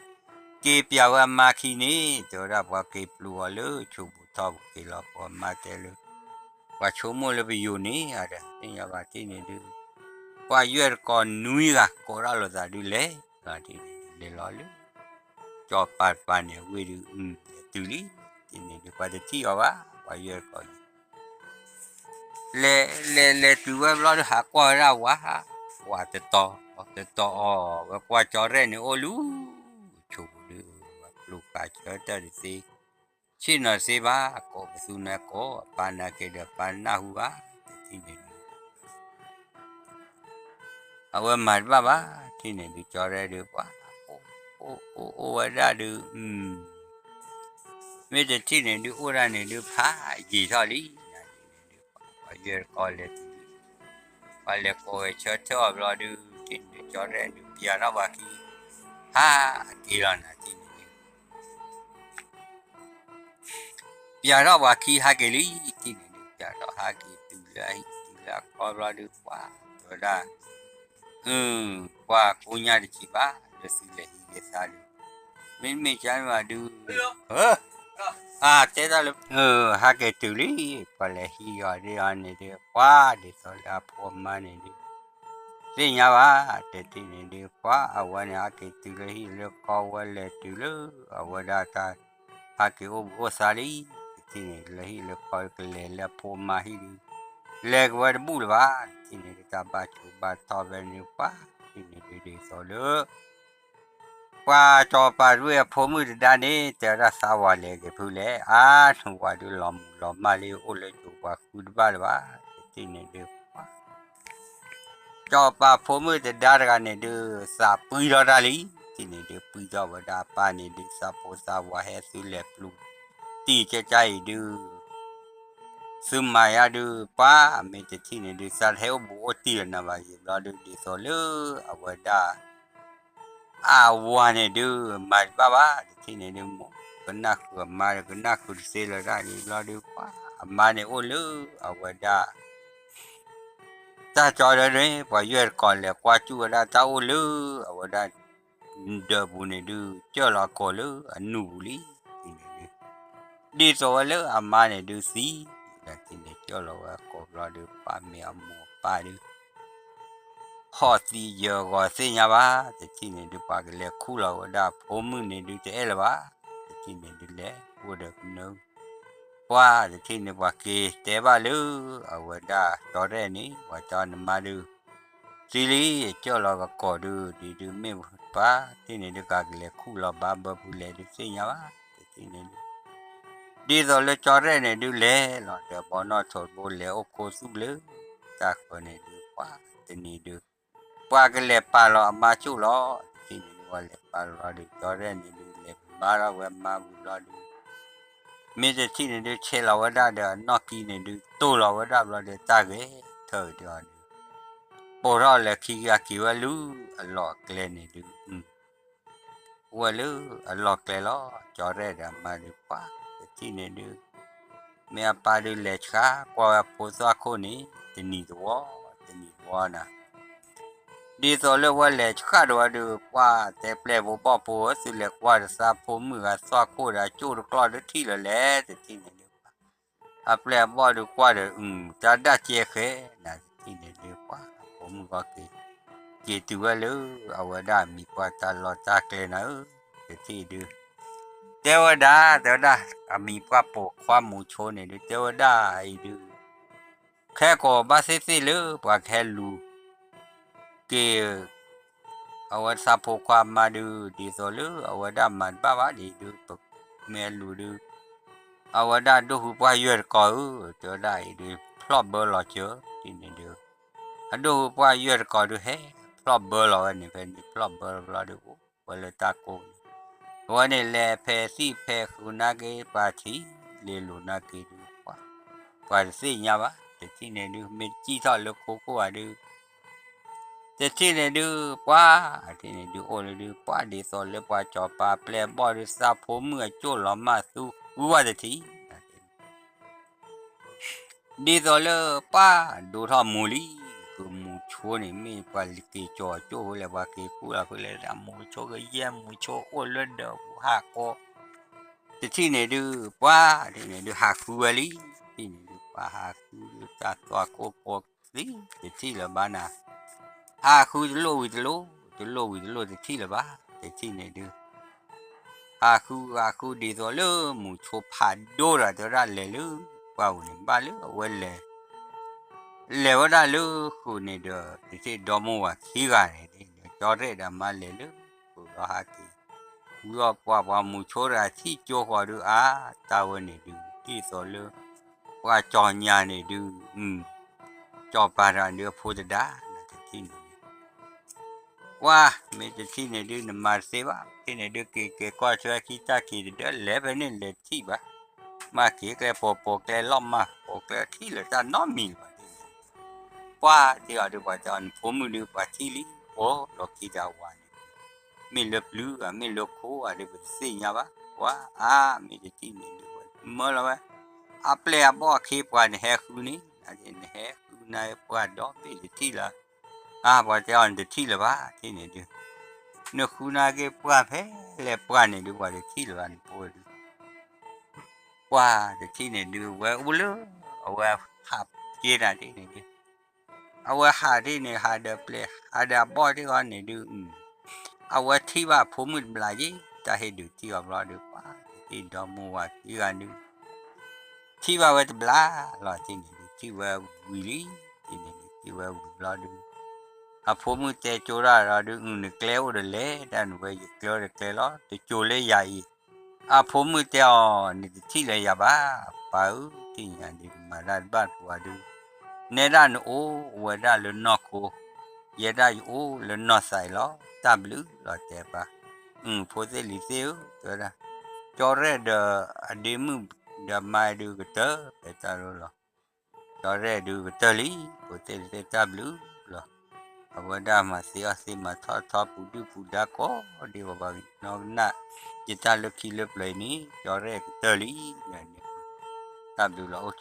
က့ၤပျးဝဲအမါခံန့ၣ် တဲဝဲဒၣ်ပှၤက့ၤပျူၤအီၤလၢဆိပူၤထီပူၤက့ၤလီၤ ပှၤမါတဲလၢ ပှၤဆိကမိၣ်လၢပယိၤန့ၣ် အဒီးသ့ၣ်ညါဘၣ်ထံၣ်န့ၣ်ဒုး ပှၤယဲၢ်တကိးနွံဂၤ ကိးထီၣ်လိာ်သးဒုးလဲၤ လီၤထံၣ်န့ၣ်ဒုး လဲၤလီၤလၢ ကၠီၤပၤတပၤန့ၣ်အဝ့ၢ်ဒုး လဲၤတုၤလံ ထံၣ်န့ၣ်ဒုး ပှၤတထံၣ်အီၤဘၣ် ပှၤယဲၢ်တကိးန့ၣ် လဲၤလဲၤလဲၤတုၤဝဲဘျီဒုး ဟးကွၢ်ဝဲဒၣ်ဝၤ ဝၤတတီၤ တတီၤအီၤ ဝဲကွၢ်ကၠီရဲၣ်န့ၣ်အိၣ်လူၤ ဆိပူၤဒုး ပျူၤဃာ်ဆၢထၢၣ်တသ့ ဆ့ၣ်နီၤသ့ဘၣ် ကိးပသူန့ၣ်ကိး အပၢ်နာ်က့ၤဒီးပၢ်နၢ်ဟူဘၣ် တထံၣ်န့ၣ်ဒုး အဝဲမၤတဘၣ်ဘၣ် ထံၣ်န့ၣ်ဒုး ကၠီရဲၣ်ဒုး ပှၤ အိၣ်အိၣ်အိၣ်ဝဲဒၣ်ဒုး မ့ၢ်တထံၣ်န့ၣ်ဒုး အိၣ်ဒၣ်န့ၣ်ဒုး ဖးယံာ်ထီၣ်လံ နထံၣ်န့ၣ်ဒုး ပှၤယဲၢ်တကိးလဲၤတုၤလံ ပှၤလဲၤကိးဝဲဆၢထၢၣ်အီၤဘျီဒုး ထံၣ်န့ၣ်ဒုး ကၠီရဲၣ်ဒုး ပျးထီၣ်ပှၤခံ ဟးက့ၤလီၤ နထံၣ်န့ၣ်ဒုး ပျးထီၣ်ပှၤခံဟးက့ၤလံ ထံၣ်န့ၣ်ဒုး ပျးထီၣ်ဟးက့ၤတုၤလၢအဟံၣ်တုၤလၢအခီဘျီဒုး ပှၤတဲဝဲဒၣ် အၢ ပှၤကိးညါတစံးဘၣ် လၢသုလဲၤဟံးက့ၤသးဒုး မ့တမ့ၢ်ကန့ၣ်ဘၣ်ဒုး အတဲတၢ်လၢ ဟးက့ၤတုၤလံ ပှၤလဲၤဟံးအီၤဒ်အံၤန့ၣ်ဒုး ပှၤဒ်သိးလၢအဖိအမါန့ၣ်ဒုး သ့ၣ်ညါဘၣ် တထံၣ်န့ၣ်ဒုး ပှၤအဝဲန့ၣ် ဟးက့ၤတုၤလၢဟံၣ်လၢဃီဝဲလဲၤတုၤလၢ အဝဲဒၣ်တၢ် ဟးက့ၤအိၣ်ဘှံးအိၣ်သါလံ တထံၣ်န့ၣ် လၢဟံၣ်လၢဃီကလဲၤလၢအဖိအမါဟံၣ်ဒုး လဲၤကဝဲတဘူၣ်လၢၤဘၣ် တထံၣ်န့ၣ်ဒုး တၢ်ဘၣ်ဆိးဘၣ်ထီၣ်ဖဲန့ၣ် ပှၤထံၣ်န့ၣ်ဒုး ဒ်သိးလၢ ပှၤစီၤပၤတဝ့ၢ်အဖိမုၣ်တဒါန့ၣ် တဲဝဲဒၣ်သးဝၤလဲၤက့ၤဖုလဲၣ် အါ နဝၤဒုးလီၤမုၢ်လီၤမၢ်လံ အိၣ်လၢယိၤပှၤဃုတဘၣ်လၢၤဘၣ် တထံၣ်န့ၣ်ဒုး ပှၤ စီၤပၤဖိမုၣ်တဒါတဂၤန့ၣ်ဒုး သးပှံထီၣ်တၢ်လံ, တထံၣ်န့ၣ်ဒုး ပှံထီၣ်ဝဲဒၣ်အပၢ်န့ၣ်ဒုး သးဖိသးဝၤဟဲသုလဲၤပျူၤတံၢ်ကၢကၢအံၤဒုး သုမၤယါဒုး ပှၤမ့ၢ်တထံၣ်န့ၣ်ဒုး သးတဟဲအိၣ်ဘူးအိၣ်တံၢ်လၢၤနၤဘၣ်ယံၤဘျီဒုး ဒ်သိးလၢအဝဲဒၣ် အဝၤန့ၣ်ဒုး မၤတဘၣ်ဘၣ် တထံၣ်န့ၣ်ဒုး ကနၣ်ဃုာ်အမါဒီး ကနၣ်ဃုာ်တသ့လၢၤတၢ်န့ၣ်ဘျီဒုး ပှၤအမါန့ၣ်အိၣ်လၢအဝဲဒၣ် တၢ်ကၠီဒၢန့ၣ် ပှၤယွဲၢ်တကိးလဲၤကွၢ်စူၣ်ဝဲဒၣ်တၢ်အိၣ်လၢအဝဲဒၣ် ဒၢးပူၤန့ၣ်ဒုး ကၢၢ်လီၤအကိာ်လၢအနူၢ်ပူၤလံ, တထံၣ်န့ၣ်ဒုး ဒ်သိးဝဲလၢအမါန့ၣ်ဒုးသံ, တထံၣ်န့ၣ်ကၢၢ်လီၤဝဲအကိာ်ဘျီဒုး ပှၤမ့ၢ်အမိၢ်အပၢ်ဒုး ဟီၣ်သံယၢၤဂီၤသ့ၣ်ညါဘၣ်, တထံၣ်န့ၣ်ဒုး ပှၤကလဲၤခူၣ်လီၤဝဲဒၣ်ဖိမုၣ်န့ၣ်ဒုး တအဲၣ်လၢၤဘၣ်, တထံၣ်န့ၣ်ဒုး လဲၤအိၣ်ဒီးကနၢ ပှၤတထံၣ်န့ၣ် ပှၤက့ၤတဲဘၣ်လၢအဝဲဒၣ်ကၠီရဲၣ်န့ၣ် ပှၤကၠီနမါဒုး သံလံ ကၢၢ်လီၤကကိာ်ဒုး ဒ်ဒုးမ့ၢ်ပှၤတထံၣ်န့ၣ်ဒုး ကကလဲၤခူၣ်လီၤဘၣ်ဘၢဖုလဲၤဒုးသ့ၣ်ညါဘၣ်, တထံၣ်န့ၣ်ဒုး ဒ်သိးလၢကၠီရဲၣ်န့ၣ်ဒုးလဲၤလီၤဒီး ဘီနီၣ်ထိးတဘိလဲၤအိၣ်ခိၣ်သူၣ်လၢတၢ်ဃၢၤန့ၣ်ဒုး ပှၤတနံၤဒုး ပှၤကလဲၤပာ်လီၤအမါကၠိၣ်လီၤ, တထံၣ်န့ၣ်ဒုး ပှၤလဲၤပာ်လီၤဒီး ကၠီရဲၣ်န့ၣ်ဒုး လဲၤဘါထီၣ်ဝဲမါဝံၤဘျီဒုး မ့ၢ်တထံၣ်န့ၣ်ဒုး ဆဲးလီၤဝဲဒၣ်ဒီးအနီၢ်ကံန့ၣ်ဒုး တိၢ်လီၤဝဲဒၣ်ဘျီဒီး တၢ်ဂဲၤထၢၣ်က့ၤအီၤဒုး ပိာ်ထီၣ်လဲၤခံဂၤက့ၤဝဲလၢအလီၢ်အကျဲန့ၣ်ဒုး အိၣ်ဝဲလၢအလီၢ်ကျဲလီၤ. ကၠီရဲၣ်ဒီးအမါဒုး ပှၤတထံၣ်န့ၣ်ဒုး မ့ၢ်အပၢ်ဒုးလဲၤဆှၣ်ကွၢ်ဝဲဖိသွၣ်ခိၣ်န့ၣ် တနံၤတဝီ တနံၤတဝီနၤ ဒ်သိးလၢဝဲလဲၤဆှၣ်ဒီးဝဲဒုး ပှၤတဲပျဲၢ်ဖိဘီၣ်ဖိဧၢ သုလဲၤကွၢ်ဒီးသးဖိမုၣ်ဂၤသွၣ်ခိၣ်ဒီး အကၠိၣ်တကျီၢ်ဒုးထံၣ်လၢၤလဲၣ် တထံၣ်န့ၣ်ဒုး အပျဲၢ်အဘီၣ်ဒုးကွၢ်ဒီး အုၣ် တၢ်ဒၣ်ကဲဃဲ နၤတထံၣ်န့ၣ်ဒုး ပှၤဖိမုၣ်ဂီၢ်က့ၤ က့ၤတုၤဝဲလၢအဝဲဒၣ်အမံၤပှၢ်တၢ်လီၢ်တၢ်ကျဲနၤဧၢ တထံၣ်ဒုး တဲဝဲဒၣ် တဲဝဲဒၣ် အမံၤပှၢ်ပိာ်ခွါမူၤဆိန့ၣ်ဒုး တဲဝဲဒၣ်အံၤဒုး ခဲကိးဘၣ်သ့ၣ်သ့ၣ်လၢပှၤကဟဲလူၤက့ၤ အဝဲသးဖိခွါမါဒုး ဒ်သိးလၢအဝဲဒၣ်မၤတဘၣ်ဘၣ်ဒ်ဒုး ပမ့ၢ်လူၤဒုး အဝဲဒၣ်ဒိၣ်ဃုာ်ပှၢ်ယွဲၢ်တကိးဧၢ တဲဝဲဒၣ်အံၤဒုး ဖျီၣ်ဘၢလီၤစၢၤ တထံၣ်န့ၣ်ဒုး အဒိၣ်ဃုာ်ပှၢ်ယွဲၢ်တကိးဒုးဟဲ ဖျီၣ်ဘၢလီၤဝဲန့ၣ် ဖဲန့ၣ်ဖျီၣ်ဘၢလီၤဘျီဒုး အိၣ်ဝဲလၢတၢ်ကိၢ်န့ၣ် အဝဲန့ၣ်လဲၤဖဲသံၣ်ဖဲဃုာ်နာ်က့ ပှၤထံၣ်လ့လိာ်နာ်က့ဒုး ပှၤ ပှၤတသ့ၣ်ညါဘၣ် တထံၣ်န့ၣ်ဒုး မ့ၢ်တစံၣ်ထီၣ်လၢခိခိၣ်ဧါဒုး တထံၣ်န့ၣ်ဒုး ပှၤ တထံၣ်န့ၣ်ဒုး အိၣ်လၢဒုး ပှၤဒ်သိးလၢပှၤစီၤပၤပျဲၢ်အဘီၣ်ဒုး သးဖိမုၣ်အကၠိၣ်လီၤမၢ်သူဃုဝဲတထံၣ် ဒ်သိးလၢပှၤဒိၣ်ထီၣ်မူၤလံ ဃုာ်မူၤဆိန့ၣ် မ့ၢ်ပှၤက့ၤကၠီၤကၠိၣ်ဃုလဲၣ် ပှၤက့ၤဃုလီၤဃုလဲၣ် မူၤဆိကယဲၢ်မူၤဆိအိၣ်လၢဒၢးပူၤဟးကိး တထံၣ်န့ၣ်ဒုး ပှၤ တထံၣ်န့ၣ်ဒုးဟးဃုဝဲလံ တထံၣ်န့ၣ်ဒုး ပှၤဟးဃုဒုးတၢ်သွၣ်ခိၣ်ကိးသံ တထံၣ်လၢၤဘၣ်နၤ ဟးဃုတလိၣ်ဝံၤတလိၣ် တလိၣ်ဝံၤတလိၣ်တထံၣ်လၢၤဘၣ် တထံၣ်န့ၣ်ဒုး ဟးဃုဟးဃုဒ်သိးလၢမူၤဆိဖးဒိၣ်ဒီး တဲဝဲဒၣ်လဲၤလၢ ပှၤဝံၤန့ၣ် ဘၣ်လၢအဝဲလဲၤ လဲၤဝဲဒၣ်လၢဃုာ်န့ၣ်ဒီး တထံၣ်ဒီမိၢ်ဝၤခံဂၤန့ၣ် ကၠီရဲၣ်ဒီးမါလဲၤလၢဃုာ်ဒီးဟးက့ၤ ဃုအီၣ်ပှၤ ပှၤမူၤဆိတဂၤထံၣ်ကၠိဃီၤဒုး အါ တၢ်ဝဲန့ၣ်ဒုး ဒ်သိးလၢ ပှၤကၠီၤညါန့ၣ်ဒုး ကၠီၤပၤတဂၤဒုးအဖိတဒါ နတထံၣ်န့ၣ်ဒုး ကွၢ် မ့ၢ်တထံၣ်န့ၣ်ဒုး နမၤတသ့ဘၣ် တထံၣ်န့ၣ်ဒုး က့ၤက့ၤကွၢ်ထွဲခံတၢ်က့ၤတဒၢလဲၤဖဲန့ၣ်လဲၤထံၣ်ဘၣ် မၤက့ၤကျဲပိာ်ပိာ်ကျဲလီၢ်မၢ်ပိာ်ကျဲထံၣ်လၢတၢ်နီတမံၤလၢၤဘၣ် ပှၤတ့ၢ်အီၤဒုး ပှၤတဲအီၤနဖိမုၣ်ဒုး ပှၤထံၣ်လံ အိၣ်လီၤခံတၢ်ဝၤန့ၣ် မ့ၢ်လၢပျုၤဧါ မ့ၢ်လၢခိဧါဒုး ပတသ့ၣ်ညါဘၣ် ပှၤအါ မ့ၢ်တထံၣ်န့ၣ်ဒုး မၢလီၤဝဲ အပျဲၢ်အဘီၣ်အခ့ပှၤနဟဲဃုန့ၣ် နဟဲဃုနၤပှၤဒီဘ့ၣ်တထံၣ်လၢၤ အါ ပှၤတဲအီၤနတထံၣ်လၢၤဘၣ် တထံၣ်န့ၣ်ဒုး နဃုနၤက့ၤပှၤဖဲလဲၣ်ပှၤန့ၣ်ဒုး ပှၤတထံၣ်လၢၤဘၣ်နဖိဒုး ပှၤတထံၣ်န့ၣ်ဒုး ဝဲအိၣ်လၢ အဝဲဟးက့ၤတၢ်တထံၣ်န့ၣ်ဒုး အဝဲဟးတထံၣ်န့ၣ် ဟးဒီးပျဲၢ် ဟးဒီးအဘီၣ်တ့ၢ်အီၤန့ၣ်ဒုး အဝဲထံၣ်ဘၣ်ဖိမုၣ်တဘျီက့ၤ တၢ်ဟ့ၣ်ဒုးထံၣ်အီၤဘျီဒုး ပှၤတထံၣ်ဒီမိၢ်ဝၤခံဂၤဒုး ထံၣ်ဘၣ်ဝဲတဘျီလီၤ တထံၣ်န့ၣ်ဒုး ထံၣ်ဝဲဝံၤလံ တထံၣ်န့ၣ်ဒုး ထံၣ်ဝဲဝံၤဘျီဒုး အဖိမုၣ်တဲကၠိဒၣ်ဒီးဒုး အုၣ်နကျဲအိၣ်ဒီးလဲၣ် တၢ်နဝဲယကျဲအိၣ်ဒီးကျဲလီၤ တကၠိလၢယၤအံၤ အဖိမုၣ်တဲအီၤ နတထံၣ်လၢၤယၤဘၣ် ပၢ်ဧၢ ထံၣ်ညါဒုး နမၤတၢ်တဘၣ်ပှၤဒုး နဲဒၣ်နအိၣ်ဝဲဒၣ်လၢနီၢ်ခိ ယဲဒၣ်ယအိၣ်လၢနီၢ်သးအံၤလီၤ, တၢ်ဘျုးလီၤတဲပၢ်. ဖိသ့ၣ်လံၤသ့ၣ်ဧၢ, တဲဝဲဒၣ်, ကၠီရဲၣ်ဒီးအဒ့မုၣ်ဒီးမါဒုးကတၢၢ် ဖဲတၢ်လီၤ. ကၠီရဲၣ်ဒုးကတၢၢ်လံ, ဖိသ့ၣ်လံၤသ့ၣ်တၢ်ဘျုးလီၤ. အဝဲဒၣ်မၤသ့အီၣ်သ့မၤထီၣ်ထီပူၤဒုၣ်ပူၤဒါကိးဒံးဘၣ်ဘၣ်ဂ့ၤ နီၢ်ကနၣ်, ယတၢ်လၢခံလၢပျၢၤအံၤန့ၣ် ကၠီရဲၣ်ကတၢၢ်လံန့ၣ်, တၢ်ဘျုးလီၤ.